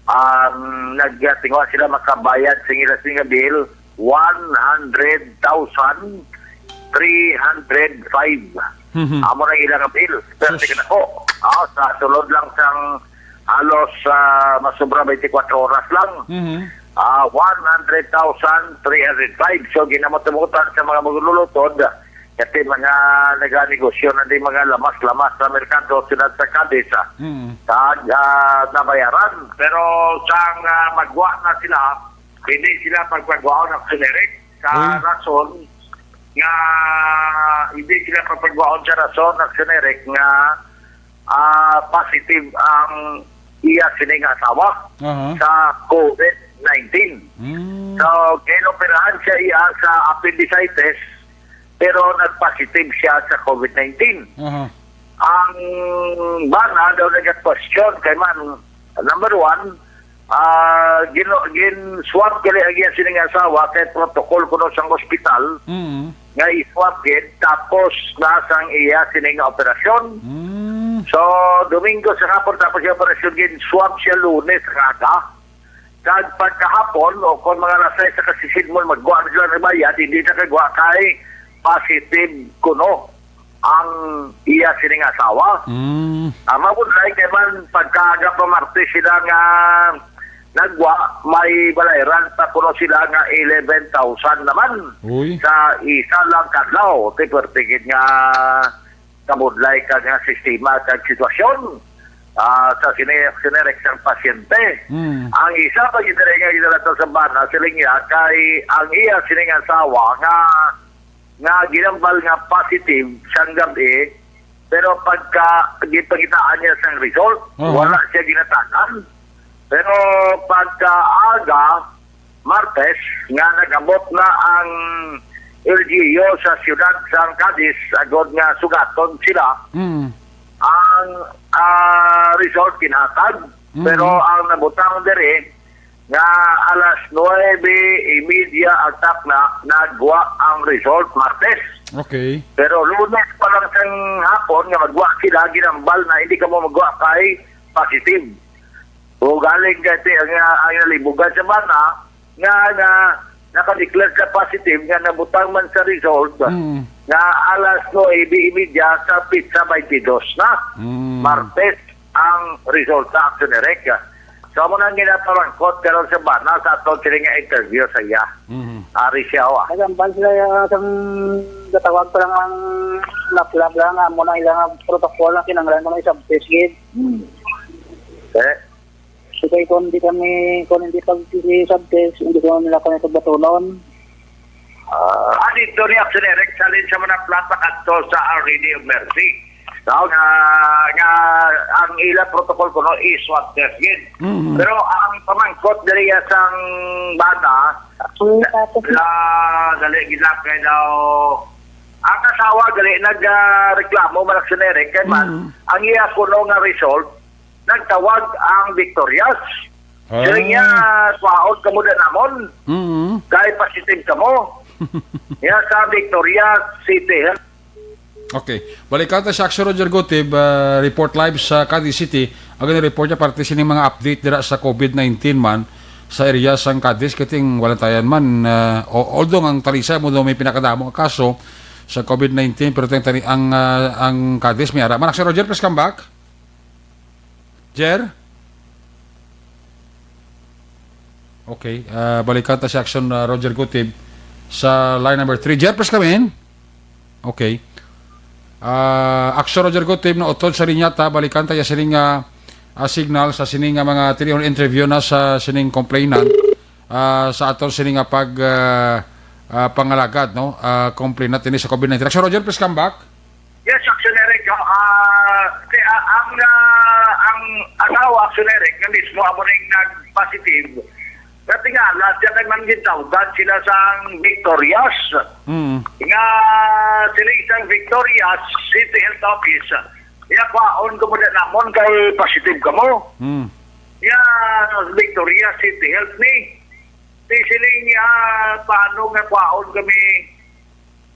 ang nagtinguha sila makabayad sa ila sing bill, one hundred thousand three hundred five. Mhm. Amo na ilang bill. Pero Sus. Sige na ko. Ah, sa sulod lang sang halos ah, masobra twenty-four oras lang. Mhm. Ah, one hundred thousand three hundred five. So, ginamot-amotan sa mga maglulutod, kasi mga naganegosyo na di mga lamas-lamas sa merkado, sila sa Cadiz, ah, Mhm. sa ah, nabayaran. Pero sang ah, magwa na sila, hindi sila pagpagwaon ng generic sa Uy. rason nga hindi sila pagpagwaon sa rason ng generic nga ah, positive ang iya sini nga asawa Aha. sa COVID nineteen. Mm. So, ginoperahan siya iya sa appendicitis, pero nag-positive siya sa COVID nineteen. Aha. Ang bana daw nag-question kay man, number one, ah, gin, gin-swab gali ang iya sining asawa kay protocol kuno sang ospital Mm. nga i-swab gid, tapos na sang iya sining operasyon. Mm. So, Domingo sa hapon tapos yung operasyon, gin-swab siya Lunes nga aga. Kag pagkahapon, o kung mga alas sais sa kasisidmon, magwa na sila ng bayad, hindi na kagwa kay positive kuno ang iya sining asawa. Mm. Ah, mabudlay kay man pagkaaga pa Martes sila nga nagwa, may balayran pa kuno sila nga eleven thousand naman Uy. sa isa lang kadlaw. Ti pertigid nga kabudlay ka nga sistema kag sitwasyon ah, sa sini, sinerek sang pasyente. Mm. Ang isa pa gid nga gidala sa bana, siling niya, kay ang iya sining asawa nga nga ginambal nga positive sang gabi, pero pagka gipangitaan niya sang result, Aha. wala siya ginatakan. Pero pagka aga, Martes, nga nag-abot na ang L G U sa siyudad sang Cadiz, agod nga sugaton sila, Mm. ang ah, result ginhatag. Mm. Pero ang nabutang diri, nga alas nuebe y media ang takna, nagwa ang result, Martes. Okay. Pero Lunes pa lang sang hapon nga magwa sila, ginambal na hindi kamo magwa kay positive. O galing kasi ang, ang nalibugan sa bana nga, nga naka-declare ka positive nga nabutang man sa result Mm. nga alas nuebe y media sa petsa twenty-two na, Mm. Martes, ang resulta, Action Eric. So, amo nang ginapamangkot karon sa bana sa aton sini nga interview sa iya. Mhm. Ari siya, wa. Nagambal sila, ah, sang gatawag pa lang ang laplab lang, amo na ilang protocol na kinahanglan mo na isang test kit. Hmm. Eh? So, kay kung di kami, kung hindi pag-subtest, hindi ko nila kami pagbatunon. Ah, dito ni Action Eric, salin sa mga plata kadto sa Our Lady of Mercy. Daw nga, nga ang ila protocol kuno is swab test gid. Mhm. Pero ang pamangkot diri sang bana, Ang tapos na la, dali gid lang kay daw ang asawa gali nag, ah, reklamo man, Action Eric, kay man, Mhm. ang iya kuno nga result, nagtawag ang Victorias. Ah. Siling niya, "Kwaon kamo da namon. Mm. Kay positive kamo." Niya sa Victorias City. Okay. Balikan ta si Action Roger Gutib, ah, report live sa Cadiz City. Ang report niya parte sining mga update dira sa covid nineteen man sa area sang Cadiz. Kiting walang tayan man, ah, o-, although ang Talisay mo daw may pinakadamo ang kaso sa covid nineteen, pero ang, tani-, ang, ah, ang Cadiz may ara man. Action Roger, please come back. Jer? Okay, ah, balikan ta si Action, ah, Roger Gutib sa line number three. Jer, please come in. Okay. Ah, Action Roger Gutib, nautod sa linya ta, balikan ta ya sining, ah, ah, signal sa sining, ah, mga tinion interview na sa sining complainant, ah, sa aton sining, ah, pag, ah, ah, pangalagad, no? Ah, complainant ini sa covid nineteen. Action Roger, please come back. Yes, Action Eric. Ah, si, ah, ang, ah, ang asawa, Action Eric, nga mismo amo ning nag-positive, natingala siya kay man gintawgan sila sang Victorias. Mm. Nga sila isang Victorias City Health Office. Ya, kwaon kamo da namon kay positive kamo. Mm. Ya, Victorias City Health ni. Di siling niya, paano nga kwaon kami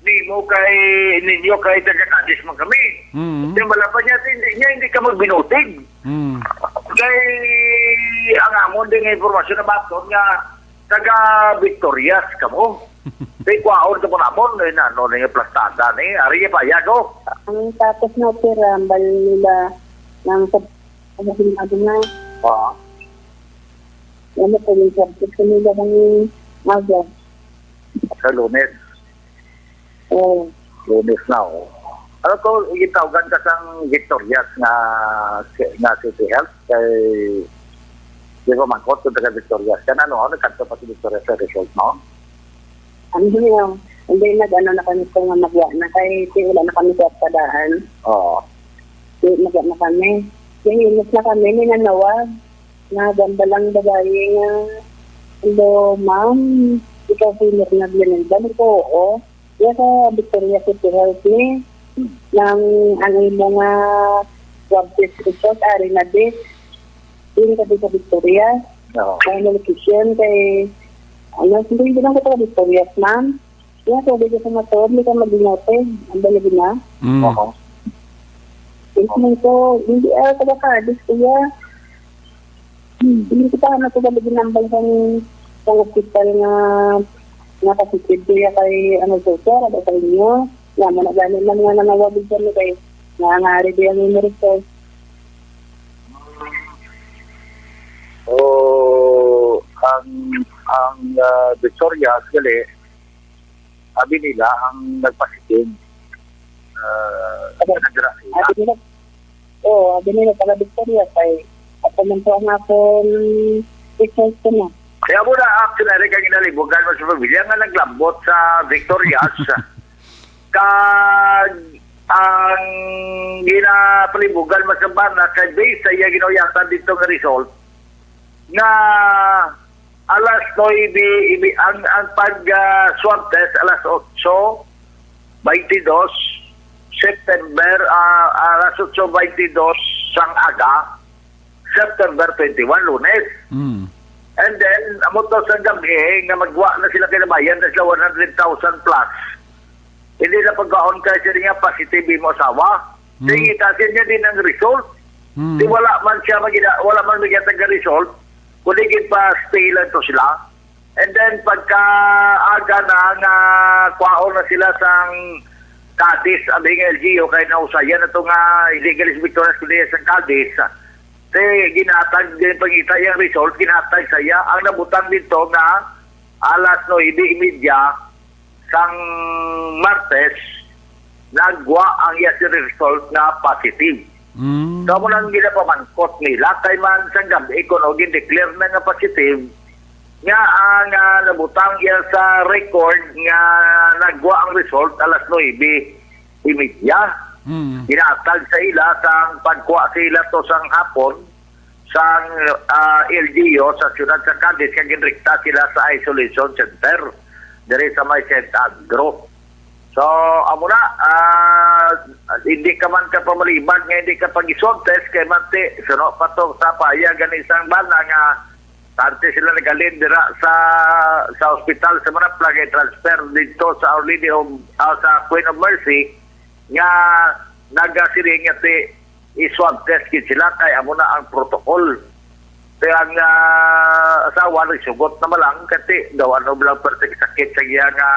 nimo kay ninyo kay taga Cadiz man kami. Mm. Di, wala pa niya, hindi niya, hindi ka magbinutig. Mm. Kay ang amon din nga impormasyon na baton nga taga Victorias kamo. Kay kwaon ka mo namon, eh, na, ano, na yung plastada ni, ari pa, yago. Ang tapos na opera, ang bal nila ng sa, ano, sinabi na. Ah. Ano po yung subject sa nila ng aga? Sa Lunes. Oo. Lunes na, oh. Ano to, gitawgan ka sang Victorias nga, nga City Health kay di ba mangkot kung taga Victorias ka na, no? Nagkadto pa si Victorias sa result, no? Ang hindi, oh. Hindi, nag-ano na kami kung magwa na kay di wala na kami sa padaan. Oo. Di, magwa na kami. Di, hinos na kami, ninanawag. Nagambal ang babayi nga, "Hello, ma'am. Ikaw si Mirna Blanelda?" Nagko, "Oo." Iya sa Victoria City Health ni. Nang ang imo nga swab test result, ari na, di. Dili ka di sa Victoria. Oo. Kaya na location kay, ano, hindi, hindi lang ko taga Victoria, ma'am. Iya, pwede ko sa motor, hindi ka maglinote. Ang balabi na. Mm. Oo. Hindi ko, hindi, ah, taga Cadiz, kuya. Hmm. Hindi ko pa, ano, ko balabi nambal sa, sa hospital nga, nga positive, kuya, kay, ano, doktor, ano, sa inyo. Nga, mo na gani man nga nangawag dyan, kay, nga, nga, ari, di ang imo result. O, ang, ang, ah, Victoria, actually, abi nila ang nagpasiting, ah, Ano? Nagra sila. Abi nila, oo, abi nila taga Victoria, kay ako man po ang akong result ko na. Kaya mo na, actually, ang ginalibugan mo sa pamilya nga naglambot sa Victorias. Kag ang ginapalibugan mo sa bana, kay based sa iya ginauyatan dito nga result, nga alas nuebe, ibi-, ang, ang pag, ah, swab test alas otso twenty-two, September, ah, alas otso twenty-two sang aga, September twenty-one, Lunes. Mm. And then, amo to sa gabi, eh, nga magwa na sila, kinabayan na sila one hundred thousand plus. Hindi na pagkaon kay siya nga positive imo asawa. Hmm. Sige, kasi niya din ang result. Hmm. Di wala man siya magina-, wala man magina taga result, kundi ginpa-stay lang to sila. And then, pagka aga na nga kwaon na sila sang Cadiz, abi nga L G U, kay nausayan na to nga hindi gali si Victorias kundi sa Cadiz. Te, ginatag din pangita yung result, ginatag sa iya. Ang nabutang dito nga alas nuebe y media sang Martes, nagwa ang iya result nga positive. Mm. So, amo nang ginapamangkot nila kay man sang gabi kuno gin-declare na nga positive nga ang, ah, nabutang iya sa record nga nagwa ang result alas nuebe y media. Mm. Ginatag sa ila sang pagkuha sa ila to sang hapon sang, ah, L G U sa siyudad sa Cadiz, kag ginrekta sila sa isolation center diri sa may Saint Andrew. So, amo na, ah, hindi ka man ka pamaliban nga hindi ka pag-swab test kay manti, suno pa to sa paya gani sang bana nga tante sila nagalin dira sa, sa ospital sa Manapla kay transfer dito sa Our Lady of, ah, sa Queen of Mercy nga nagasiring nga ti i-swab test gid sila kay amo na ang protocol. Kaya ang, ah, asawa nagsugot na malang kati daw ano lang perting sakit sa iya nga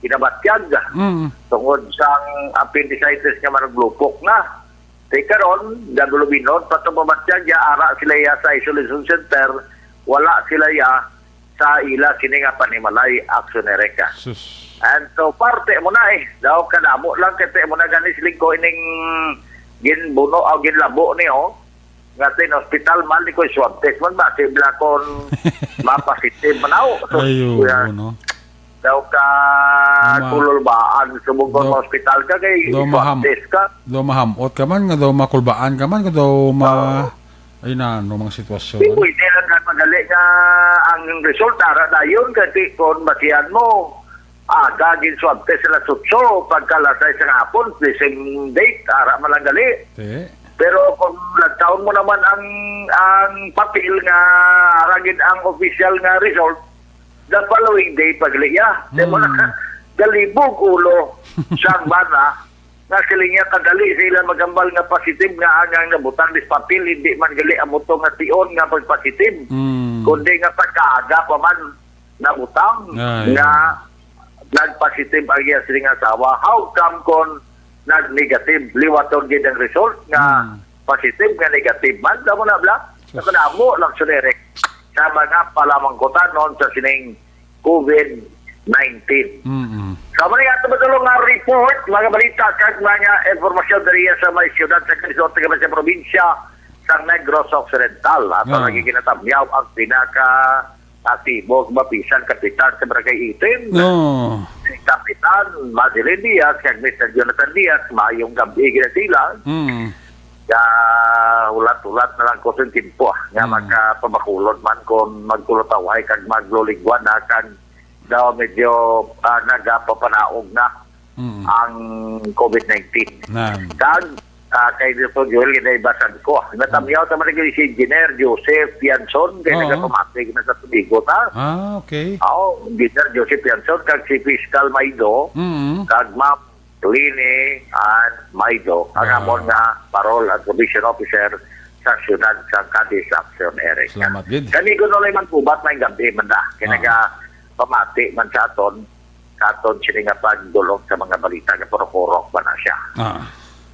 kinabatyag Mm. tungod sang appendicitis nga manuglupok na. Kay karon, gagulubinon pa to mabatyag ya ara sila iya sa isolation center, wala sila iya sa ila sini nga panimalay, Aksyon Erika. Sus. And so, parte mo na eh. Daw kadamo lang kay mo na gani siling ko ining ginbuno o ginlabo ni, oh. Nga tin hospital man ni ko swab test man ba? Si bla kon mapositive man ako. So, Ay, oo, kuya, no? Daw ka Daw ma- kululbaan, subong kon Daw- ma-hospital ka, kay daw swab maham- test ka. Daw mahamot ka man, nga daw makulbaan ka man, nga daw ma- Oo. Ay, na, ano, mga sitwasyon? Di pwede lang nga madali nga ang resulta ra dayon, kasi kung basihan mo, aga gin swab test alas otso, pagka alas sais sa hapon, the same date, ara man lang gali. Te. Pero kung nagtaon mo naman ang, ang papel nga ara gid ang official nga result, the following day, pagli, ya. Di mo na, Hmm. galibog ulo sa bana, nga sila niya kadali sa ilang magambal nga positive nga ang, ang nabutang dis papel, hindi man gali amo to nga tion nga pagpositive. Mm. Kundi nga pagkaaga pa man nabutang Ay. nga nagpositive ang iya sining asawa. How come kon nag-negative? Liwaton gid ang result nga Mm. positive nga negative man. Tama na, bla? Sus. Nakadamo lang, Sir Eric, sa mga palamangkutanon sa sining COVID nineteen. Mm-mm. Sa mga ato madulong nga report, mga balita, kag mga impormasyon diri sa may siyudad sa Cadiz, sa probinsya sa Negros Occidental. Ato Ah. lagi ginatamyaw ang pinaka aktibo nga mapisang kapitan sa Barangay eighteen. No. Si Kapitan Madeline Diaz kag Mister Jonathan Diaz, maayong gabi gid sila. Mm. Ka hulat-hulat na lang ko sa timpo, ah, nga Mm. makapabakulod man kung magkulotaway kag magluligwan na kag daw medyo, ah, nagapapanaog na Mm. ang COVID nineteen. Nan. Kag, ah, kay Doktor Joel, ginaibasan ko. Natamyaw sa man si Engineer Joseph Pianson, kay Oo. nagapamati na sa Tubigot, ha? Ah, okay. Oo, Engineer Joseph Pianson, kag si Fiscal Maido, Mm. kag Ma'am Lini Ann Maido, ang Ah. amon nga parol and probation officer sa siyudad sa Cadiz, Action Area. Salamat gid. Kami kuno lang man kubat may gabi man da. Kay Ah. nagapamati man sa aton, sa aton sini nga pagdulong sa mga balita nga puro kurok ba na siya. Ah.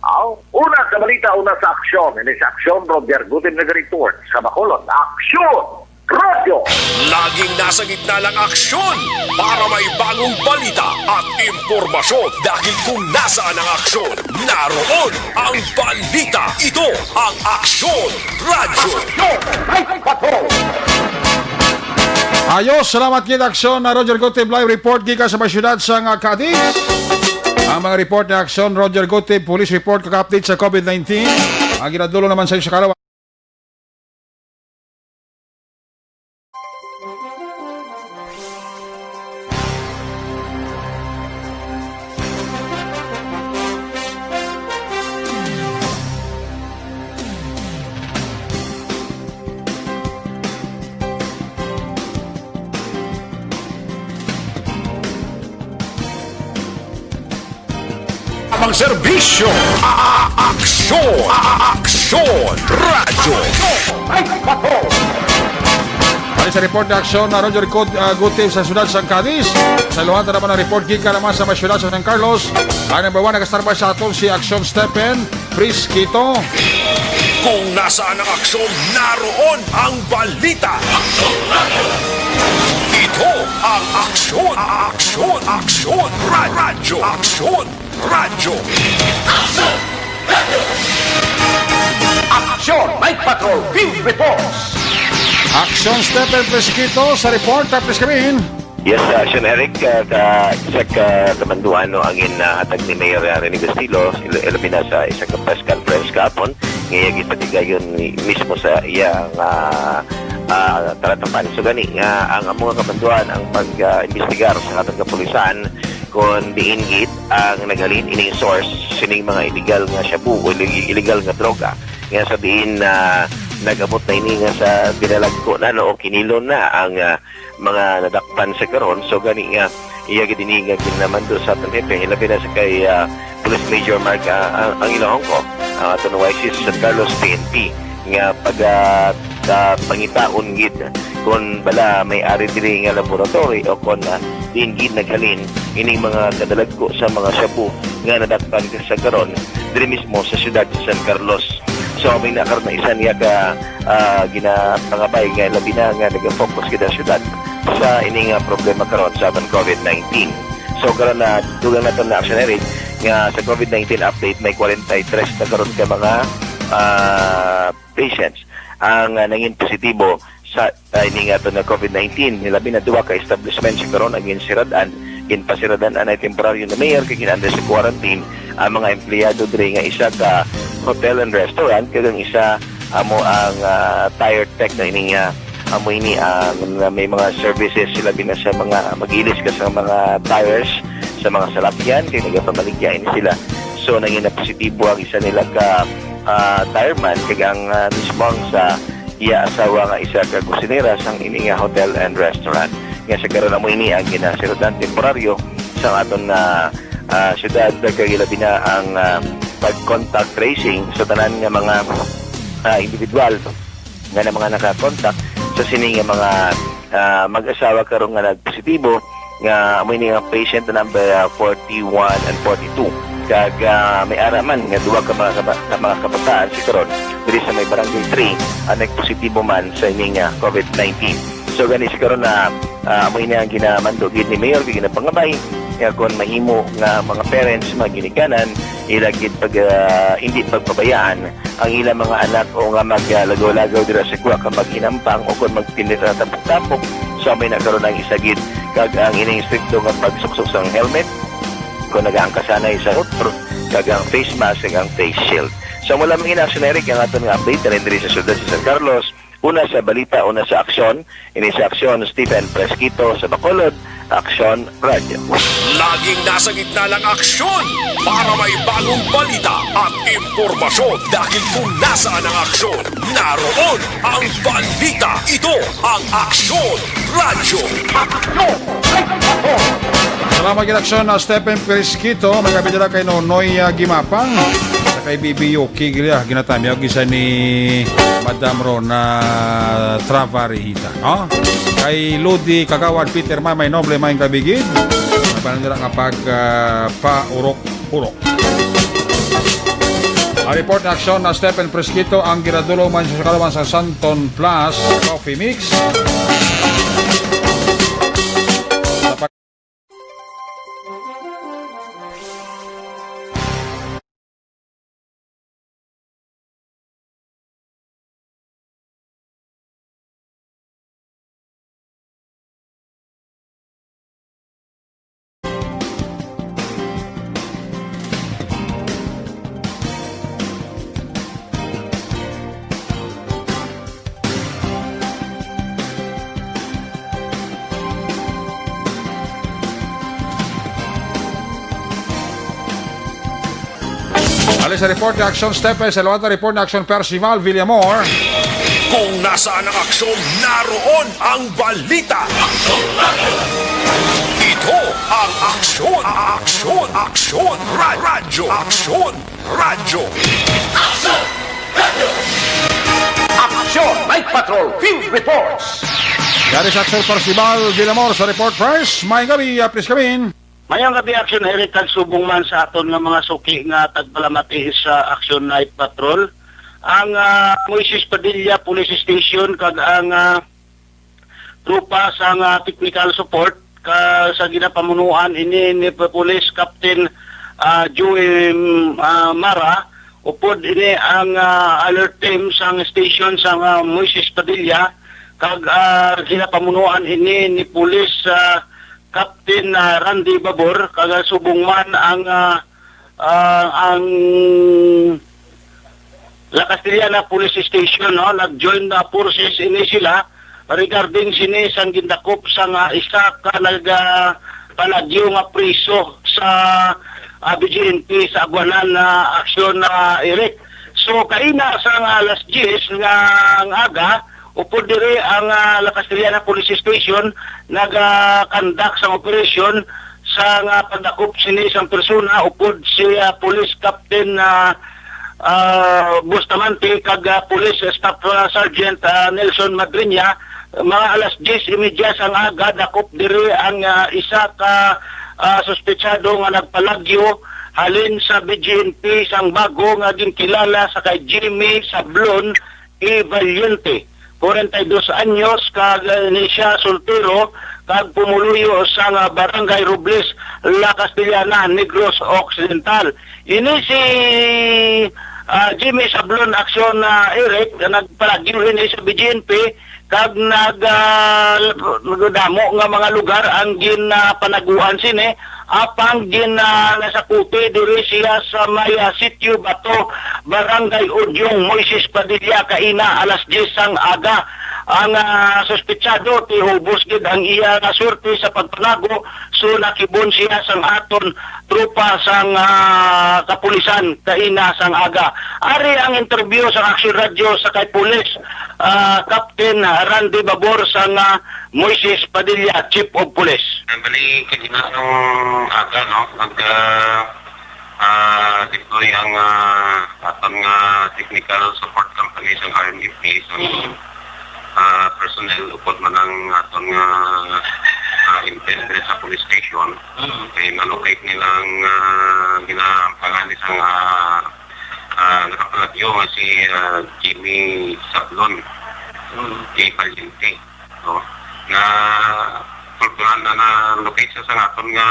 Aw, una sa balita, una sa aksyon. Ini sa aksyon, Roger Gutim nag-report sa Bacolod. Aksyon! Radyo! Laging nasa gitna ng aksyon para may bagong balita at impormasyon. Dahil kung nasaan ang aksyon, naroon ang balita. Ito ang Aksyon Radyo. Ay, patrol! Ayos, salamat gid, Aksyon na Roger Gutib, live report gikan sa may siyudad sa nga Cadiz. Ang mga report ni Aksyon Roger Gutib, police report kag update sa COVID nineteen. Ang ginadulong naman sa inyo sa kalawa. Serbisyo. A-, a-, aksyon. A-, a-, aksyon. Radyo. Ay, patrol. Bali sa report na aksyon na Roger Cod-, ah, Gutib sa siyudad sa Cadiz. Sa luhan ta naman ang report gikan naman sa may siyudad sa San Carlos. Ang number one nakastarba sa aton si Aksyon Stephen Prisquito. Kung nasaan ang aksyon, naroon ang balita. Ito ang aksyon, aksyon, aksyon, ra-, radyo, aksyon, radyo. Aksyon, Mike Patrol, Field Reports. Aksyon, Stephen Prisquito sa report. Tapos kami. Yes, uh, Sean Eric, uh, ka, sa ka, kamanduan, no, ang ginahatag ni Mayor, uh, Rene Castillo, il-, ilabi na sa isa ka press conference kahapon, nga iya gipatigayon ni, mismo sa iyang, uh, uh, talatapan. So gani, uh, ang among kamanduan ang pag, uh, imbestigar sa atong kapulisan kung diin gid ang naghalin ining source sining mga illegal nga shabu o illeg-, illegal nga droga. Nga sa diin, uh, nag-abot na ini nga sa ginalagko na, no, o kinilo na ang, uh, mga nadakpan sa karon. So gani nga iya gid ini nga ginamando sa aton hepe, hilabi na sa kay, ah, Police Major Mark, ah, Ang-, Angelo Hongco, ang aton Y C sa San Carlos P N P, nga pag, ah, ah, pangitaon gid kung bala may ari diri nga laboratory o kon, ah, diin gid naghalin ining mga kadalagko sa mga shabu nga nadakpan sa karon diri mismo sa siyudad sa San Carlos. So, may na karon na isa niya ka, ah, ginapangabay nga labi na nga nag-focus gid ang syudad sa ini nga problema karon sa aton COVID nineteen. So, karon na dugang naton na action, Eric, nga sa COVID nineteen update, may forty-three na karon ka mga, ah, patients ang, ah, nangin positibo sa, ah, ini nga aton nga COVID nineteen. Nilabi na duha ka establishment sa karon ang ginsiradan, ginpasiradan anay temporaryo ni Mayor kay gin-under sa quarantine ang mga empleyado diri nga isa ka hotel and restaurant kag ang isa amo ang, ah, tire tech na ini nga amo ini ang, ah, may mga services sila bina sa mga magilis ka sa mga tires sa mga salakyan kay nagapamaligya ini sila. So nangin na positibo ang isa nila ka, ah, tireman kag ang, ah, mismo ang sa iya asawa nga isa ka kusinera sang ini nga hotel and restaurant. Nga sa karon amo ini ang ginasiradan temporaryo sa aton nga, ah, syudad, kag ilabi na ang, ah, pag-contact tracing sa tanan nga mga, ah, individual nga na mga nakakontak sa sini nga mga, ah, mag-asawa karon nga nagpositibo nga amo ini ang patient number, ah, forty-one and forty-two. Kag, ah, may ara man nga duha ka mga kaba-, ka mga kabataan si karon diri sa may barangay three ang nagpositibo man sa ining, ah, COVID nineteen. So gani si karon na, ah, amo ini ang ginamando gid ni Mayor, gid ginapangabay nga kon mahimo nga mga parents, mga ginikanan, ila gid pag, ah, hindi pagpabayaan ang ilang mga anak o nga maglagaw-lagaw dira sa gwa ka maghinampang o kon magtinda sa tapok-tapok. So, may na karon ang isa gid kag ang ining strikto nga pagsuksok sang helmet kung nagaangkasanay sa motor, kag ang face mask, kag ang face shield. So, mula mga inaksyon, Eric, ang aton nga update na diri sa siyudad sa San Carlos. Una sa balita, una sa aksyon, ini sa aksyon, Stephen Fresquito sa Bacolod, Aksyon Radyo. Laging nasa gitna ng aksyon para may bagong balita at impormasyon. Dahil kung nasaan ang aksyon, naroon ang balita. Ito ang Aksyon Radyo. Aksyon! Salamat gid, Aksyon, na Stephen Fresquito, may kabidala kay Nonoy, ah, Gimapang, sa kay B B Yuki, gila, ginatamyaw, gisa ni Madam Rona Travarihita, no? Kay Ludi Kagawad Peter Mamay Noble, may kabigid, panandira nga pag, ah, paurok-urok. Ang report na aksyon na Stephen Fresquito ang ginadulo man sa kalaman sa Santon Plus Coffee Mix. Ali sa report ni Action Stepes, sa luwata report ni Action Percival Villamor. Kung nasaan ang aksyon, naroon ang balita. Ito Ang aksyon, aksyon, aksyon, ra- radyo, aksyon, radyo. Aksyon! Radyo! Aksyon! Night Patrol Field Reports! Dari sa Aksyon Percival Villamor sa Report First. May gabi, ah, please come in. Mayong gabi, Aksyon Eric, kag subong man sa aton nga mga suki nga tagpalamati sa Aksyon Night Patrol. Ang, ah, Moises Padilla Police Station kag ang, ah, tropa sang, ah, technical support ka, sa ginapamunuan ini ni P-, Police Captain, ah, Joey, mm, ah, Mara, upod ini ang, ah, alert team sang station sang, ah, Moises Padilla, kag, ah, ginapamunuan ini ni Police, ah, Captain, ah, Randy Babor, kag, ah, subong man ang, ah, ah, ang La Castellana Police Station, no, nag-join na forces ini sila regarding sini sang gindakop sang, ah, isa ka nag, ah, palagyo nga priso sa, ah, B G N P sa Abuanan na aksyon, ah, Eric. So, kaina sang alas diyes nga, nga aga, upod diri ang, ah, La Castellana Police Station nag, ah, conduct sang operasyon sa nga pagdakop sini sang persona, upod si, ah, Police Captain, ah, ah, Bustamante kag, ah, Police Staff, ah, Sergeant, ah, Nelson Madriña. Mga alas diyes y media sang aga, dakop diri ang, ah, isa ka, ah, suspetsado nga nagpalagyo halin sa B G N P sang bago nga ginkilala sa kay Jimmy Sablon E. Valiente, forenta y dos anyos, kag, ah, ni siya soltero kag pumuluyo sa nga Barangay Robles, La Castellana, Negros Occidental. Ini si, ah, Jimmy Sablon Aksyon, ah, Eric, nagpalagyo ini sa B G N P kag nag, ah, nagdamo nga mga lugar ang ginapanaguan sini, apang gin, ah, nasakuti diri siya sa may, ah, Sitio Bato, Barangay Udyong, Moises Padilla, kaina alas diyes sang aga. Ang, ah, suspetsado, tihubos gid ang iya nga swerte sa pagpanago, so nakibon siya sang aton tropa sang, ah, kapulisan kaina sang aga. Ari ang interview sa Action Radio sa kay Pulis, ah, Captain Randy Babor sang, ah, Moises Padilla, Chief of Police. Bali, kagina sang aga, no, nag, ah, ah, deploy ang, ah, aton nga technical support company sang R M F P, sang, ah, personnel, upod man ang aton nga, ah, intel diri sa police station. Mm. Kay na-locate nila ang, ah, ginaampangan ni sang, ah, ah, nakapalagyo nga si, ah, Jimmy Sablon, Mm. Jay Valiente, no? Nga kultural na na-locate siya sa aton nga,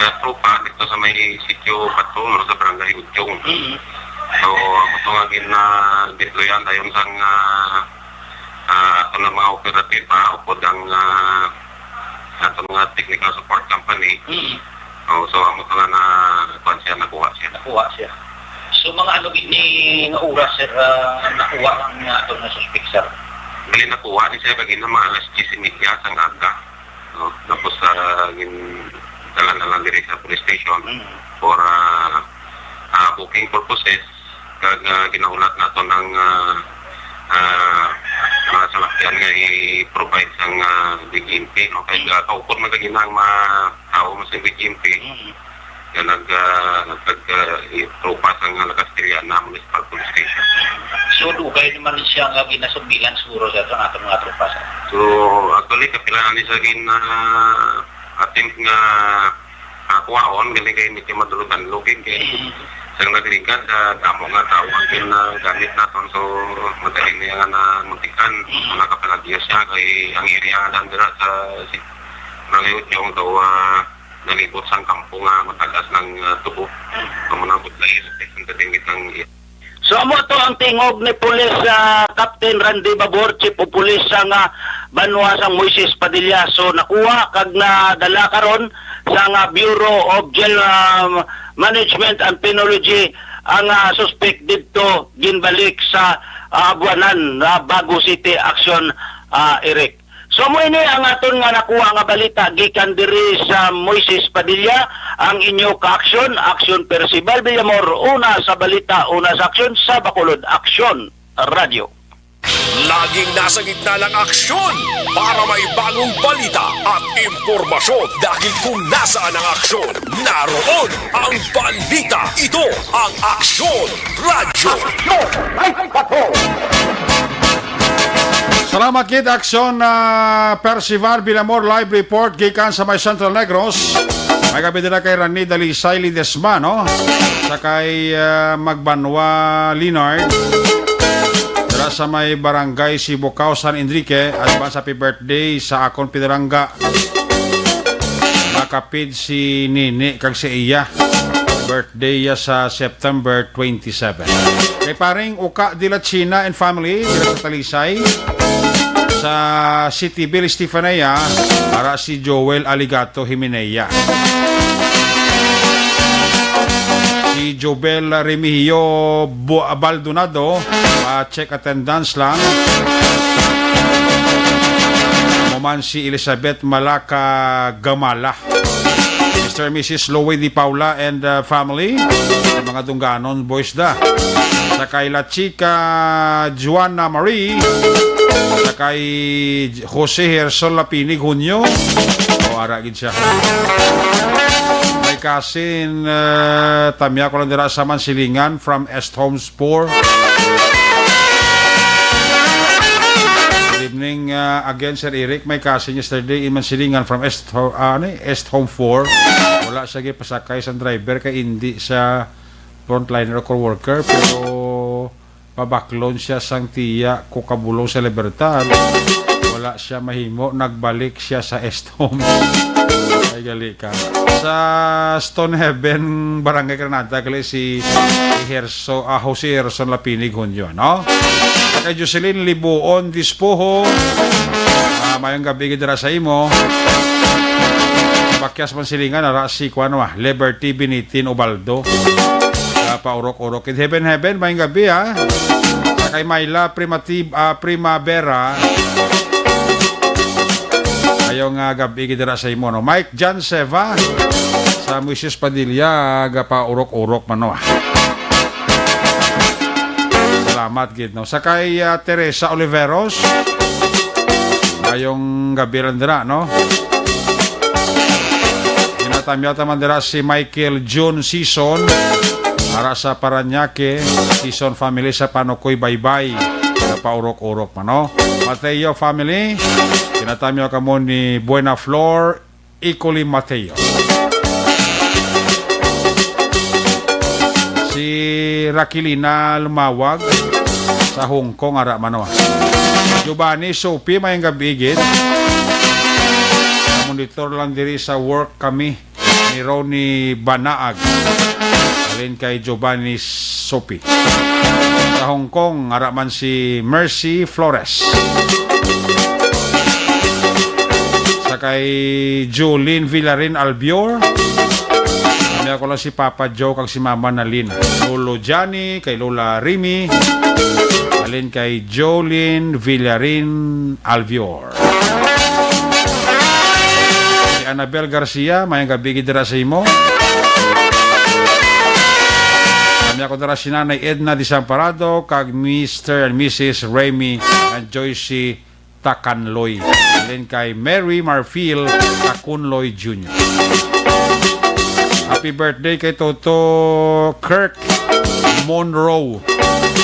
nga tropa dito sa may Sitio Bato, no, sa Barangay Udyong. Mm. So, amo to nga gin, ah, deployan dayon sang, ah, ah, aton nga mga operative, ha, upod ang, ah, aton nga technical support company. Mm. Oh, so, amo to nga na, kuwan siya, nakuha siya. Nakuha siya. So, mga ano gid ni nga oras, sir, ah, nakuha ang, ah, aton nga suspect, sir? Bali, nakuha ni siya kagina mga alas diyes y media sang aga. No? Tapos, ah, gin-, dala na lang diri sa police station Mm. for, ah, ah, booking purposes. Kag, ah, ginahulat nato ng, ah, ah, mga salakyan nga i-provide sang, ah, B G M P, no? Kay, Mm. ah, kaupod man gani ang mga tao mo sa B G M P Mm. nga nag, ah, nag, ah, i-, tropa sang La Castellana Municipal Police Station. So, dugay naman siya nga ginasurveillance siguro sa, sa atong mga tropa, sir? So, actually, kapila na ni sa gin, ah, attempt nga, ah, kuwaon, gani kay medyo madulog-anlog, eh, kay Mm. sang nagligad, ah, damo nga tao ang gin, ah, gamit naton. So, madali niya nga namuntikan. Mm. Mga kapalagyo siya, kay ang area nga daan dira sa si-, Barangay Udyong daw, ah, nalibot sang kampo nga matagas ng, ah, tubo. Mm. Amo nang budlay, ang dating itang So, amo to ang tingog ni Police, ah, Captain Randy Babor, Chief of Police sang, ah, banwa sang Moises Padilla. So, nakuha kag nadala karon sang, ah, Bureau of Jail, ah, Management and Penology ang, ah, suspect didto, ginbalik sa, ah, Abuanan, ah, Bago City. Action, ah, Eric. So, amo ini ang aton nga nakuha nga balita gikan diri sa Moises Padilla, ang inyo ka-aksyon, Aksyon Percival Villamor, una sa balita, una sa aksyon, sa Bacolod. Aksyon, Radyo. Laging nasa gitna ng aksyon para may bagong balita at impormasyon, dahil kung nasaan ang aksyon, naroon ang balita. Ito ang Aksyon Radyo. Salamat gid, Aksyon, ah, Percival Villamor, live report gikan sa may Central Negros. May gabi dira kay Rani Dalisay Ledesma, no? Sa kay, ah, Magbanwa Leonard. Dira sa may barangay Sibukaw, San Enrique, advance happy birthday sa akon pinalangga. Nakapid si Nini kag si iya. Birthday ya sa September twenty-seven. Kay paring Uka de la China and family, dira sa Talisay. Sa City Bill Estefanía, ara si Joel Aligato Himenea. Si Jobel Remigio Bu-, Baldonado, pa-check attendance lang. Mo man si Elizabeth Malaka Gamala. Mister and Missus Louie Di Paula and, uh, family. Sa mga Dungganon boys da. Sa kay La Chica Juana Marie. Sa kay Jose Hersol Lapinig Hunyo. O, ara gid siya. May kasin, uh, tamya ko lang dira sa Mansilingan from Est Homes four. Good evening, uh, again, Sir Eric. May kasin yesterday in Mansilingan from Est Ho-, ah, ano eh, Est Home four. Wala siya gipasakay sa driver kay hindi siya frontliner o co-worker, pero pabaklon siya sang tiya ko kabulong sa Libertad. Wala siya mahimo, nagbalik siya sa Est Home. Ay, gali ka. Sa Stone Heaven, Barangay Granada, gali si Herso-, ah, Jose Herson Lapinig Hunyo, no? Kay Jocelyn Libuon Dispoho, ah, mayong gabi gid dira sa imo. Bakyas Mansilingan, ara si, kuwan, ah, Liberty Binitin Ubaldo. Ah, paurok-urok. Kid Heaven Heaven, mayong gabi, ah. Sa kay Myla Primatib-, ah, Primavera. Ayaw nga gabi gid dira sa imo, no? Mike John Seva, sa Moises Padilla, gapaurok-urok man, no? Salamat gid, no? Sa kay, ah, Teresa Oliveros, mayong gabi lang dira, no? Ginatamyaw ta man dira si Michael June Season, ara sa Parañaque, Season family sa Panukoy Baybay, sa paurok-urok man, no? Mateo family, ginatamyaw kamo ni Buena Flor, Icoli Mateo. Si Raquelina Lumawag sa Hong Kong, ara man, no? Giovanni Sophie, mayong gabi gid. Monitor lang diri sa work kami ni Ronnie Banaag. Alin kay Giovanni Sophie. Sa Hong Kong, ara man si Mercy Flores. Sa kay Jolene Villarin Albior. Kami ako lang si Papa Joe kag si Mama Nalin. Lolo Johnny, kay Lola Rimi. Alin kay Jolene Villarin Albior. Si Annabel Garcia, mayong gabi gid dira sa imo. Kami ako dira si Nanay Edna Desamparado kag Mister and Missus Remy and Joyce Takanloy. Alin kay Mary Marfil Takunloy Junior. Happy birthday kay Toto Kirk Monroe.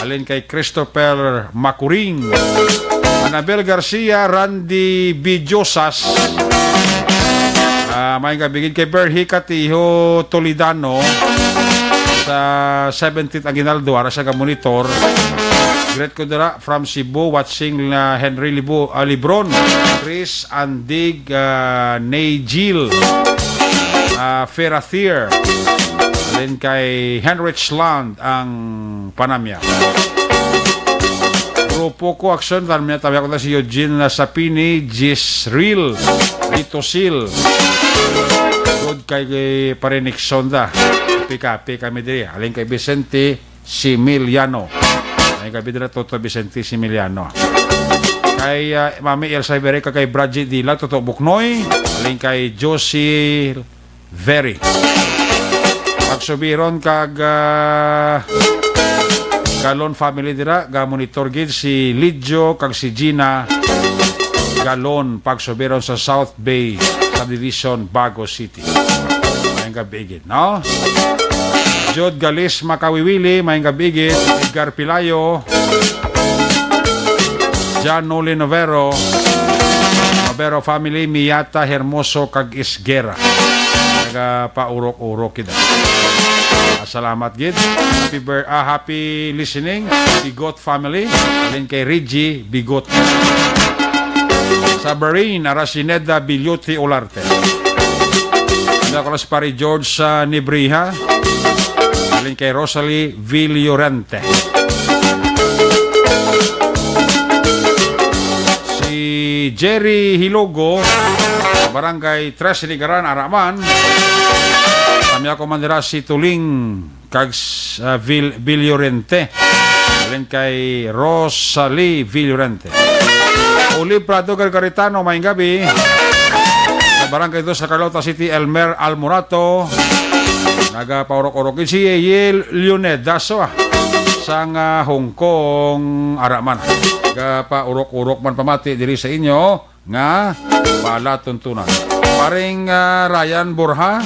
Alin kay Christopher Macuring. Anabel Garcia, Randy Bidiosas. Ah, may gabi gid kay Berhi Catijo Toledano sa seventeenth Aguinaldo, ara sa ga-monitor. Greet ko dira from Cebu, watching na Henry Libo-, ah, Libron, Chris Andig, ah, Nagel, ah, Ferrathier. Then kay Henrich Land ang panamya. Grupo ko, aksyon, tanamya, tanamya ko na si Eugene na Sapini, Jisril, Itosil. Good kay, kay Pare Nixon da. Kape-kape kami diri. Alin kay Vicente Similiano. Ay, gabi dira, Toto Vicente Similiano. Kay, ah, Mami Elsa Iberica, kay Bradji Dila, Toto Buknoy. Alin kay Josie Very. Pagsubiron kag, ah, Galon family dira, ga-monitor gid si Lidjo kag si Gina Galon, pagsubiron sa South Bay Subdivision, Bago City. Maayong gabi gid, no? Jod Galis Makawiwili, maayong gabi gid. Edgar Pilayo, John Noli Novero, Novero family, Miyata, Hermoso, kag Isguera. Nagapaurok-urok kita. Ah, salamat gid. Happy bir-, ah, happy listening, Bigot family. Alin kay Reggie Bigot. Sa Bahrain, ara si Neda Bilyoti Olarte. Nda ko si pare George sa Nibriha. Alin kay Rosalie Villorente. Si Jerry Hilogo, Barangay Tres Nigaran, Araman. Kami ako man dira si Tuling kag s-, ah, Vil-, Villorente. Alin kay Rosalie Villorente. Olive Prado Gargaritano, maayong gabi. Sa Barangay Dos sa Carlota City, Elmer Almorato. Nagapaurok-urok. Si Yel Leoned Daso, ah, sang, ah, Hong Kong, ara man. Nagapaurok-urok man pamati diri sa inyo nga palatuntunan. Paring, ah, Ryan Borja,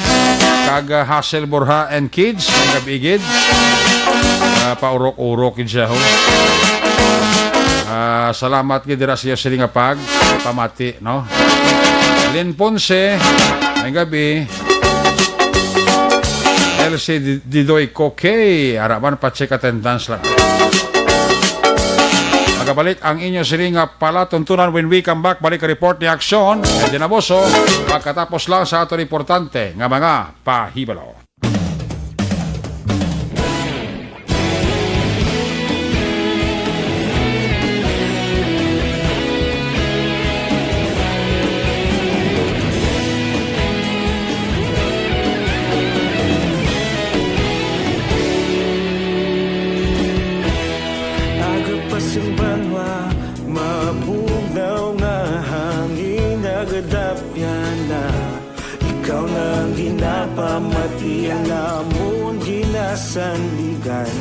kag, ah, Hassel Borja and kids, ang gabi gid. Ah, paurok-urok gid siya, ho. Ah, salamat gid dira sa iyo sini nga pagpamati, no? Lynn Ponce, ang gabi. L C D-, Didoy Kokey, ara man pa-check attendance lang. Magabalik ang inyo sini nga palatuntunan when we come back. Balik ang report ni Aksyon, Eddie Naboso, pagkatapos lang sa aton importante nga mga pahibalo. Aga pa sing banwa, mabugnaw nga hangin nagadapyan na. Ikaw na ang ginapamati, ang amon ginasandigan.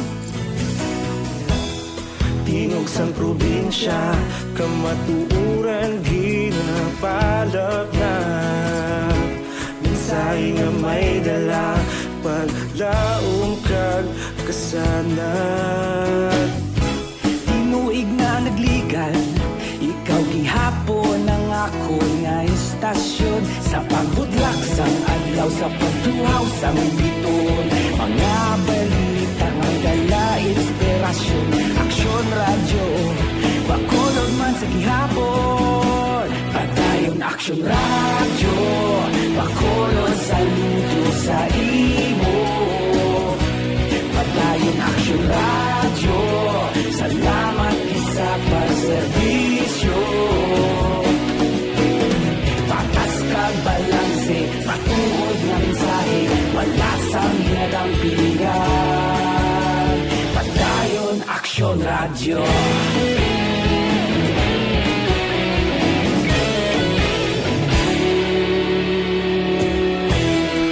Tingog sang probinsya, kamatuoran ginapalapnap. Mensahe nga may dala, paglaom kag kasanag. Tinuig na nagligan, ikaw gihapon ang akon nga istasyon. Sa pagbudlak sang adlaw, sa pagtuhaw sang biton, mga balita nga dala inspirasyon. Aksyon Radyo, Bacolod man sa gihapon. Padayon Aksyon Radyo, Bacolod, saludo sa imo. Padayon Aksyon Radyo, salamat gid sa pagserbisyo. Patas kag balanse, matuod nga mensahe, wala sang ginadampigan. Padayon Aksyon Radyo.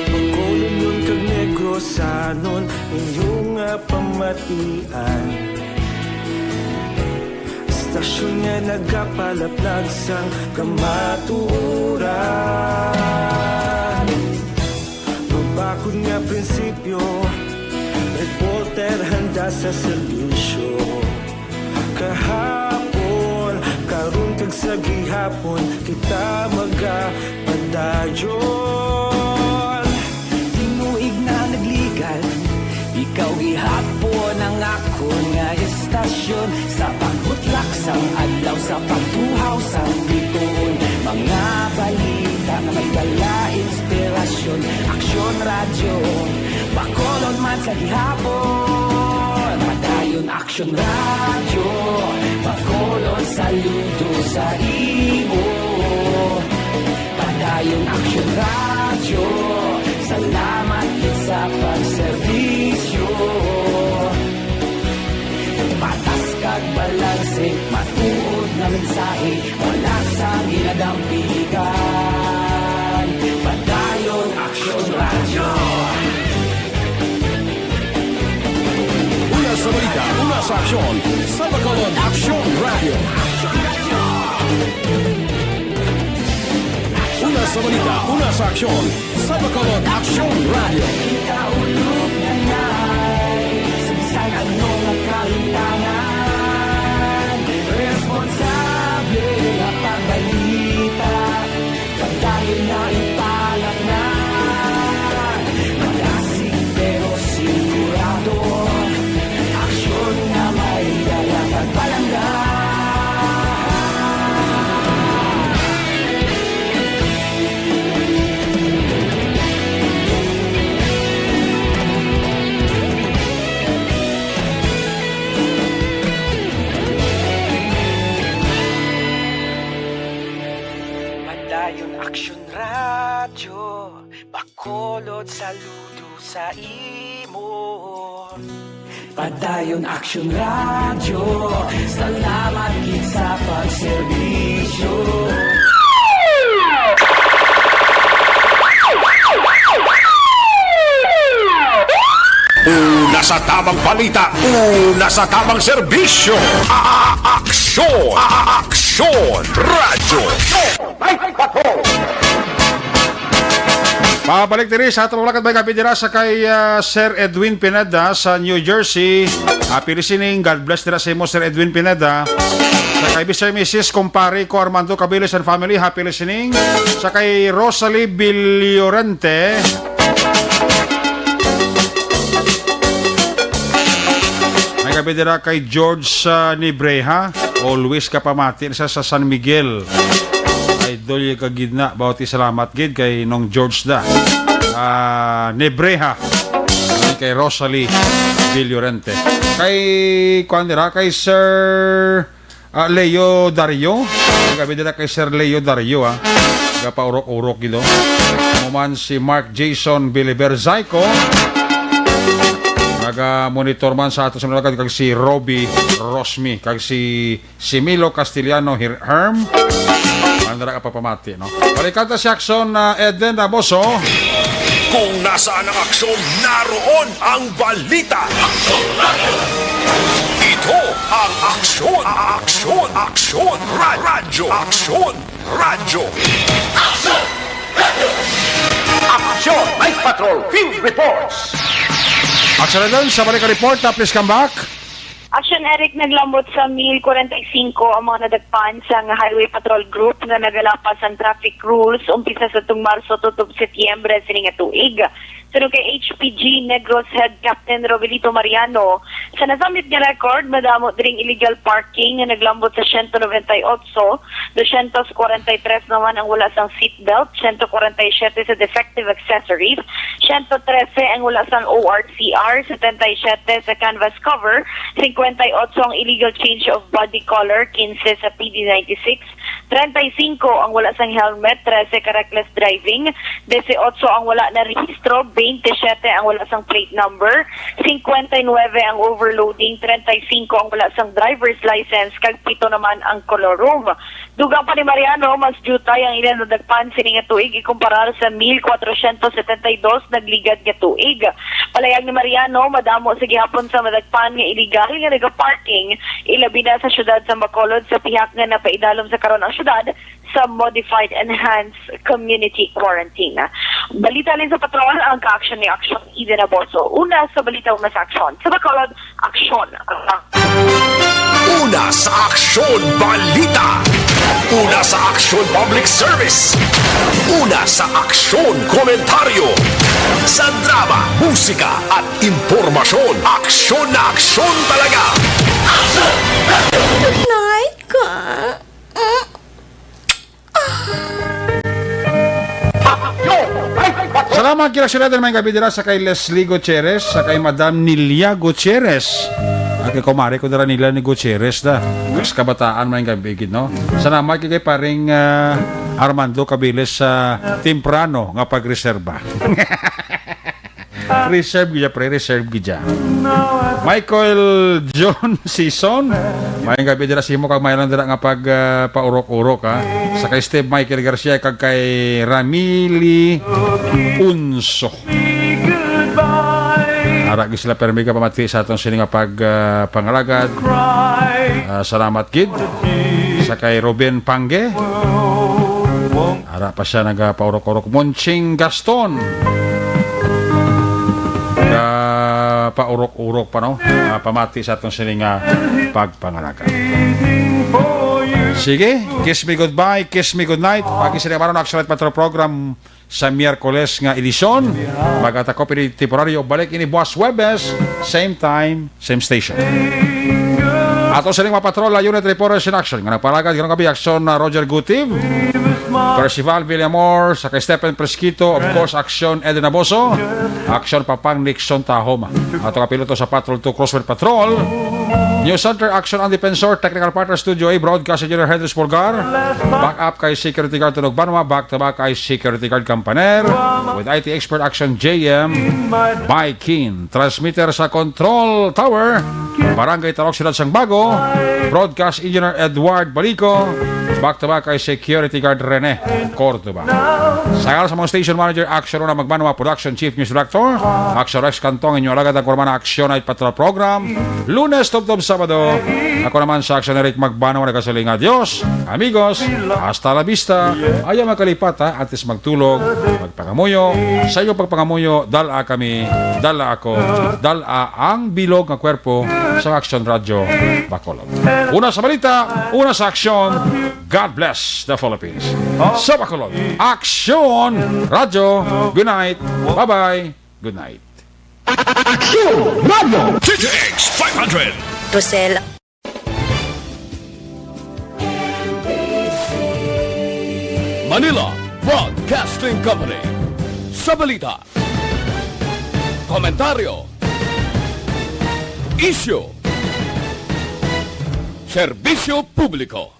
Bacolodnon kag Negrosanon, inyo nga pamatian. Istasyon nga nagapalaplag sang kamatuoran. Mabakod nga prinsipyo, reporter handa sa serbisyo. Kahapon, karon kag sa gihapon, kita magapadayon. Tinuig na nagligan, ikaw gihapon ang akon nga istasyon. Sa pagbutlak sang adlaw, sa pagtuhaw sang biton, mga balita nga may dala inspirasyon. Aksyon Radyo, Bacolod man sa gihapon. Padayon Aksyon Radyo, Bacolod, saludo sa imo. Padayon Aksyon Radyo, salamat gid sa pagserbisyo. Patas kag balanse, matuod nga mensahe, wala sang ginadampigan. Padayon Aksyon Radyo. Una sa balita, una Aksyon sa Bacolod Aksyon Radio. Una sa balita, una sa aksyon sa Bacolod Aksyon Radio. Kita ulog na nais, bisan ano nga kahintangan, responsable nga pagbalita. Padayon na ipalatnan, malasig pero sigurado, aksyon nga may dala kag palangga. Padayon Aksyon Radyo, Bacolod, saludo sa imo. Padayon Aksyon Radyo, salamat gid sa pagserbisyo. Una sa tamang balita, una sa tamang serbisyo. A-, a-, aksyon, a-, a-, aksyon, radyo. Pabalik diri sa atong lakad, may gabi dira sa kay, ah, Sir Edwin Pineda sa New Jersey. Happy listening. God bless dira sa imo, Sir Edwin Pineda. Sa kay Mister Missus Kumpare ko Armando Cabiles and family, happy listening. Sa kay Rosalie Villorente. May gabi dira kay George, ah, Nibreha. Always ka pamati sa, sa San Miguel. Idol yung kagidna. Bawat salamat gid kay Nong George da. Ah, Nibreha. Kay Rosalie Villorente. Kay, kuan dira, kay Sir, ah, Leo Dario. Ang gabi dira kay Sir Leo Dario, ah. Gapaurok-urok gid, oh. Mo man si Mark Jason Biliber Zayco. Naga-monitor man sa ato sa mga kag si Robbie Rosmi, kag si, si Milo Castellano Her-, Herm. Andra ka papamati, no? Balikan ta si Aksyon, ah, Eden Ramoso. Kung nasaan ang aksyon, naroon ang balita. Ito ang Aksyon, Aksyon, Aksyon, Ra-, Radyo, Aksyon, Radyo. Aksyon! Night Patrol Field Reports. Aksyon na dun sa balik report, ah, please come back. Action Eric, naglambot sa mil kwarenta y singko ang mga nadagpan sang Highway Patrol Group nga nagalapas sang traffic rules umpisa sa tung Marso tutob Setyembre sini nga tuig. Suno kay H P G Negros Head Captain Rogelito Mariano, sa nasamit nga record, madamo diring illegal parking nga naglambot sa siyento nobenta y otso, dosyentos kwarenta y tres naman ang wala sang seatbelt, siyento kwarenta y siyete sa defective accessories, siyento trese ang wala sang O R C R, setenta y siyete sa canvas cover, singkwenta y otso ang illegal change of body color, kinse sa P D ninety-six, treinta y cinco ang wala sang helmet, trese ka reckless driving, dieciocho ang wala na rehistro, veintisiete ang wala sang plate number, cincuenta y nueve ang overloading, treinta y cinco ang wala sang driver's license, kag pito naman ang colorum. Dugang pa ni Mariano, mas diutay ang ila nadagpan sini nga tuig ikumparar sa mil kwatrocientos setenta y dos nagligad nga tuig. Palayag ni Mariano, madamo sa gihapon sa madagpan nga iligal nga nagaparking, ilabi na sa siyudad sa Bacolod, sa pihak nga napaidalom sa karon ang siyudad sa modified enhanced community quarantine. Balita halin sa patrol, ang kaaksyon ni Aksyon Eden Aborso. Una sa balita, una sa aksyon. Sa Bacolod, aksyon. Una sa aksyon, balita. Una sa aksyon, public service. Una sa aksyon, komentaryo. Sa drama, musika, at impormasyon, aksyon na aksyon talaga. Night ka. Salamat, kira sila din may gabi dira sa kay Leslie Gutierrez, sa kay Madam Nilia Gutierrez. At kay kumare ko dira nila ni Gutierrez da. Mas kabataan may gabi gid, no? Salamat kay, kay paring, ah, Armando Cabiles sa temprano nga pagreserba. Reserve gid siya, pre, reserve gid siya. Michael John Sison, may gabi dira sa imo kag may lang dira nga pag, ah, paurok-urok, ha. Sa kay Steve Michael Garcia kag kay Ramili Unso. Ara gid sila permi ka pamati sa aton sini nga pag, ah, pangalagad. Ah, salamat gid sa kay Ruben Pangge. Ara pa siya nagapaurok-urok. Monching Gaston. Ka paurok-urok pa, no? Ah, pamati sa aton sini nga pagpangalagad. Sige, kiss me goodbye, kiss me goodnight. Pag-isip naman ang Action Night Patrol Program sa Miyerkules nga edisyon. Magkatako pili temporaryo. Balik ini buwas Huwebes, same time, same station. Ato sining mga patrol, unit reporters in action. Nga nagpalagad karong gabi, aksyon na Roger Gutiv, Percival Villamor, sa kay Stephen Presquito, of course, aksyon Eden Aboso, aksyon Papang Nixon Tahoma. Ato kapiloto sa Patrol two Crossfire Patrol. News Center, aksyon ang Defensor, technical partner, Studio A, broadcast engineer Henry Spolgar, backup kay Security Guard Tunog Banwa, back to back kay Security Guard Campaner, with I T expert action J M Baikin, transmitter sa Control Tower, Barangay Talok, Siyudad sang Bago, broadcast engineer Edward Balico, back to back kay Security Guard Rene Cordova. Sa ngalan sa mga station manager, Action Una Magbanwa, production chief, news director, Action Rex Cantong, inyo alagad ang kurmana Action Night Patrol Program, Lunes tubtob Sabado. Ako naman sa Action Eric Magbanwa, nagasiling nga, "Adios, amigos, hasta la vista." Ayaw magkalipat, ha, antes magtulog, magpangamuyo. Sa inyong pagpangamuyo, dala kami, dala ako, dala ang bilog nga kwerpo sa Action Radio Bacolod. Una sa balita, una sa aksyon. God bless the Philippines. Sa Bacolod, Action Radio. Good night. Bye-bye. Good night. Action Radio. T T X five hundred. Rosel. Manila Broadcasting Company. Sa balita, komentaryo, isyu, serbisyo publiko.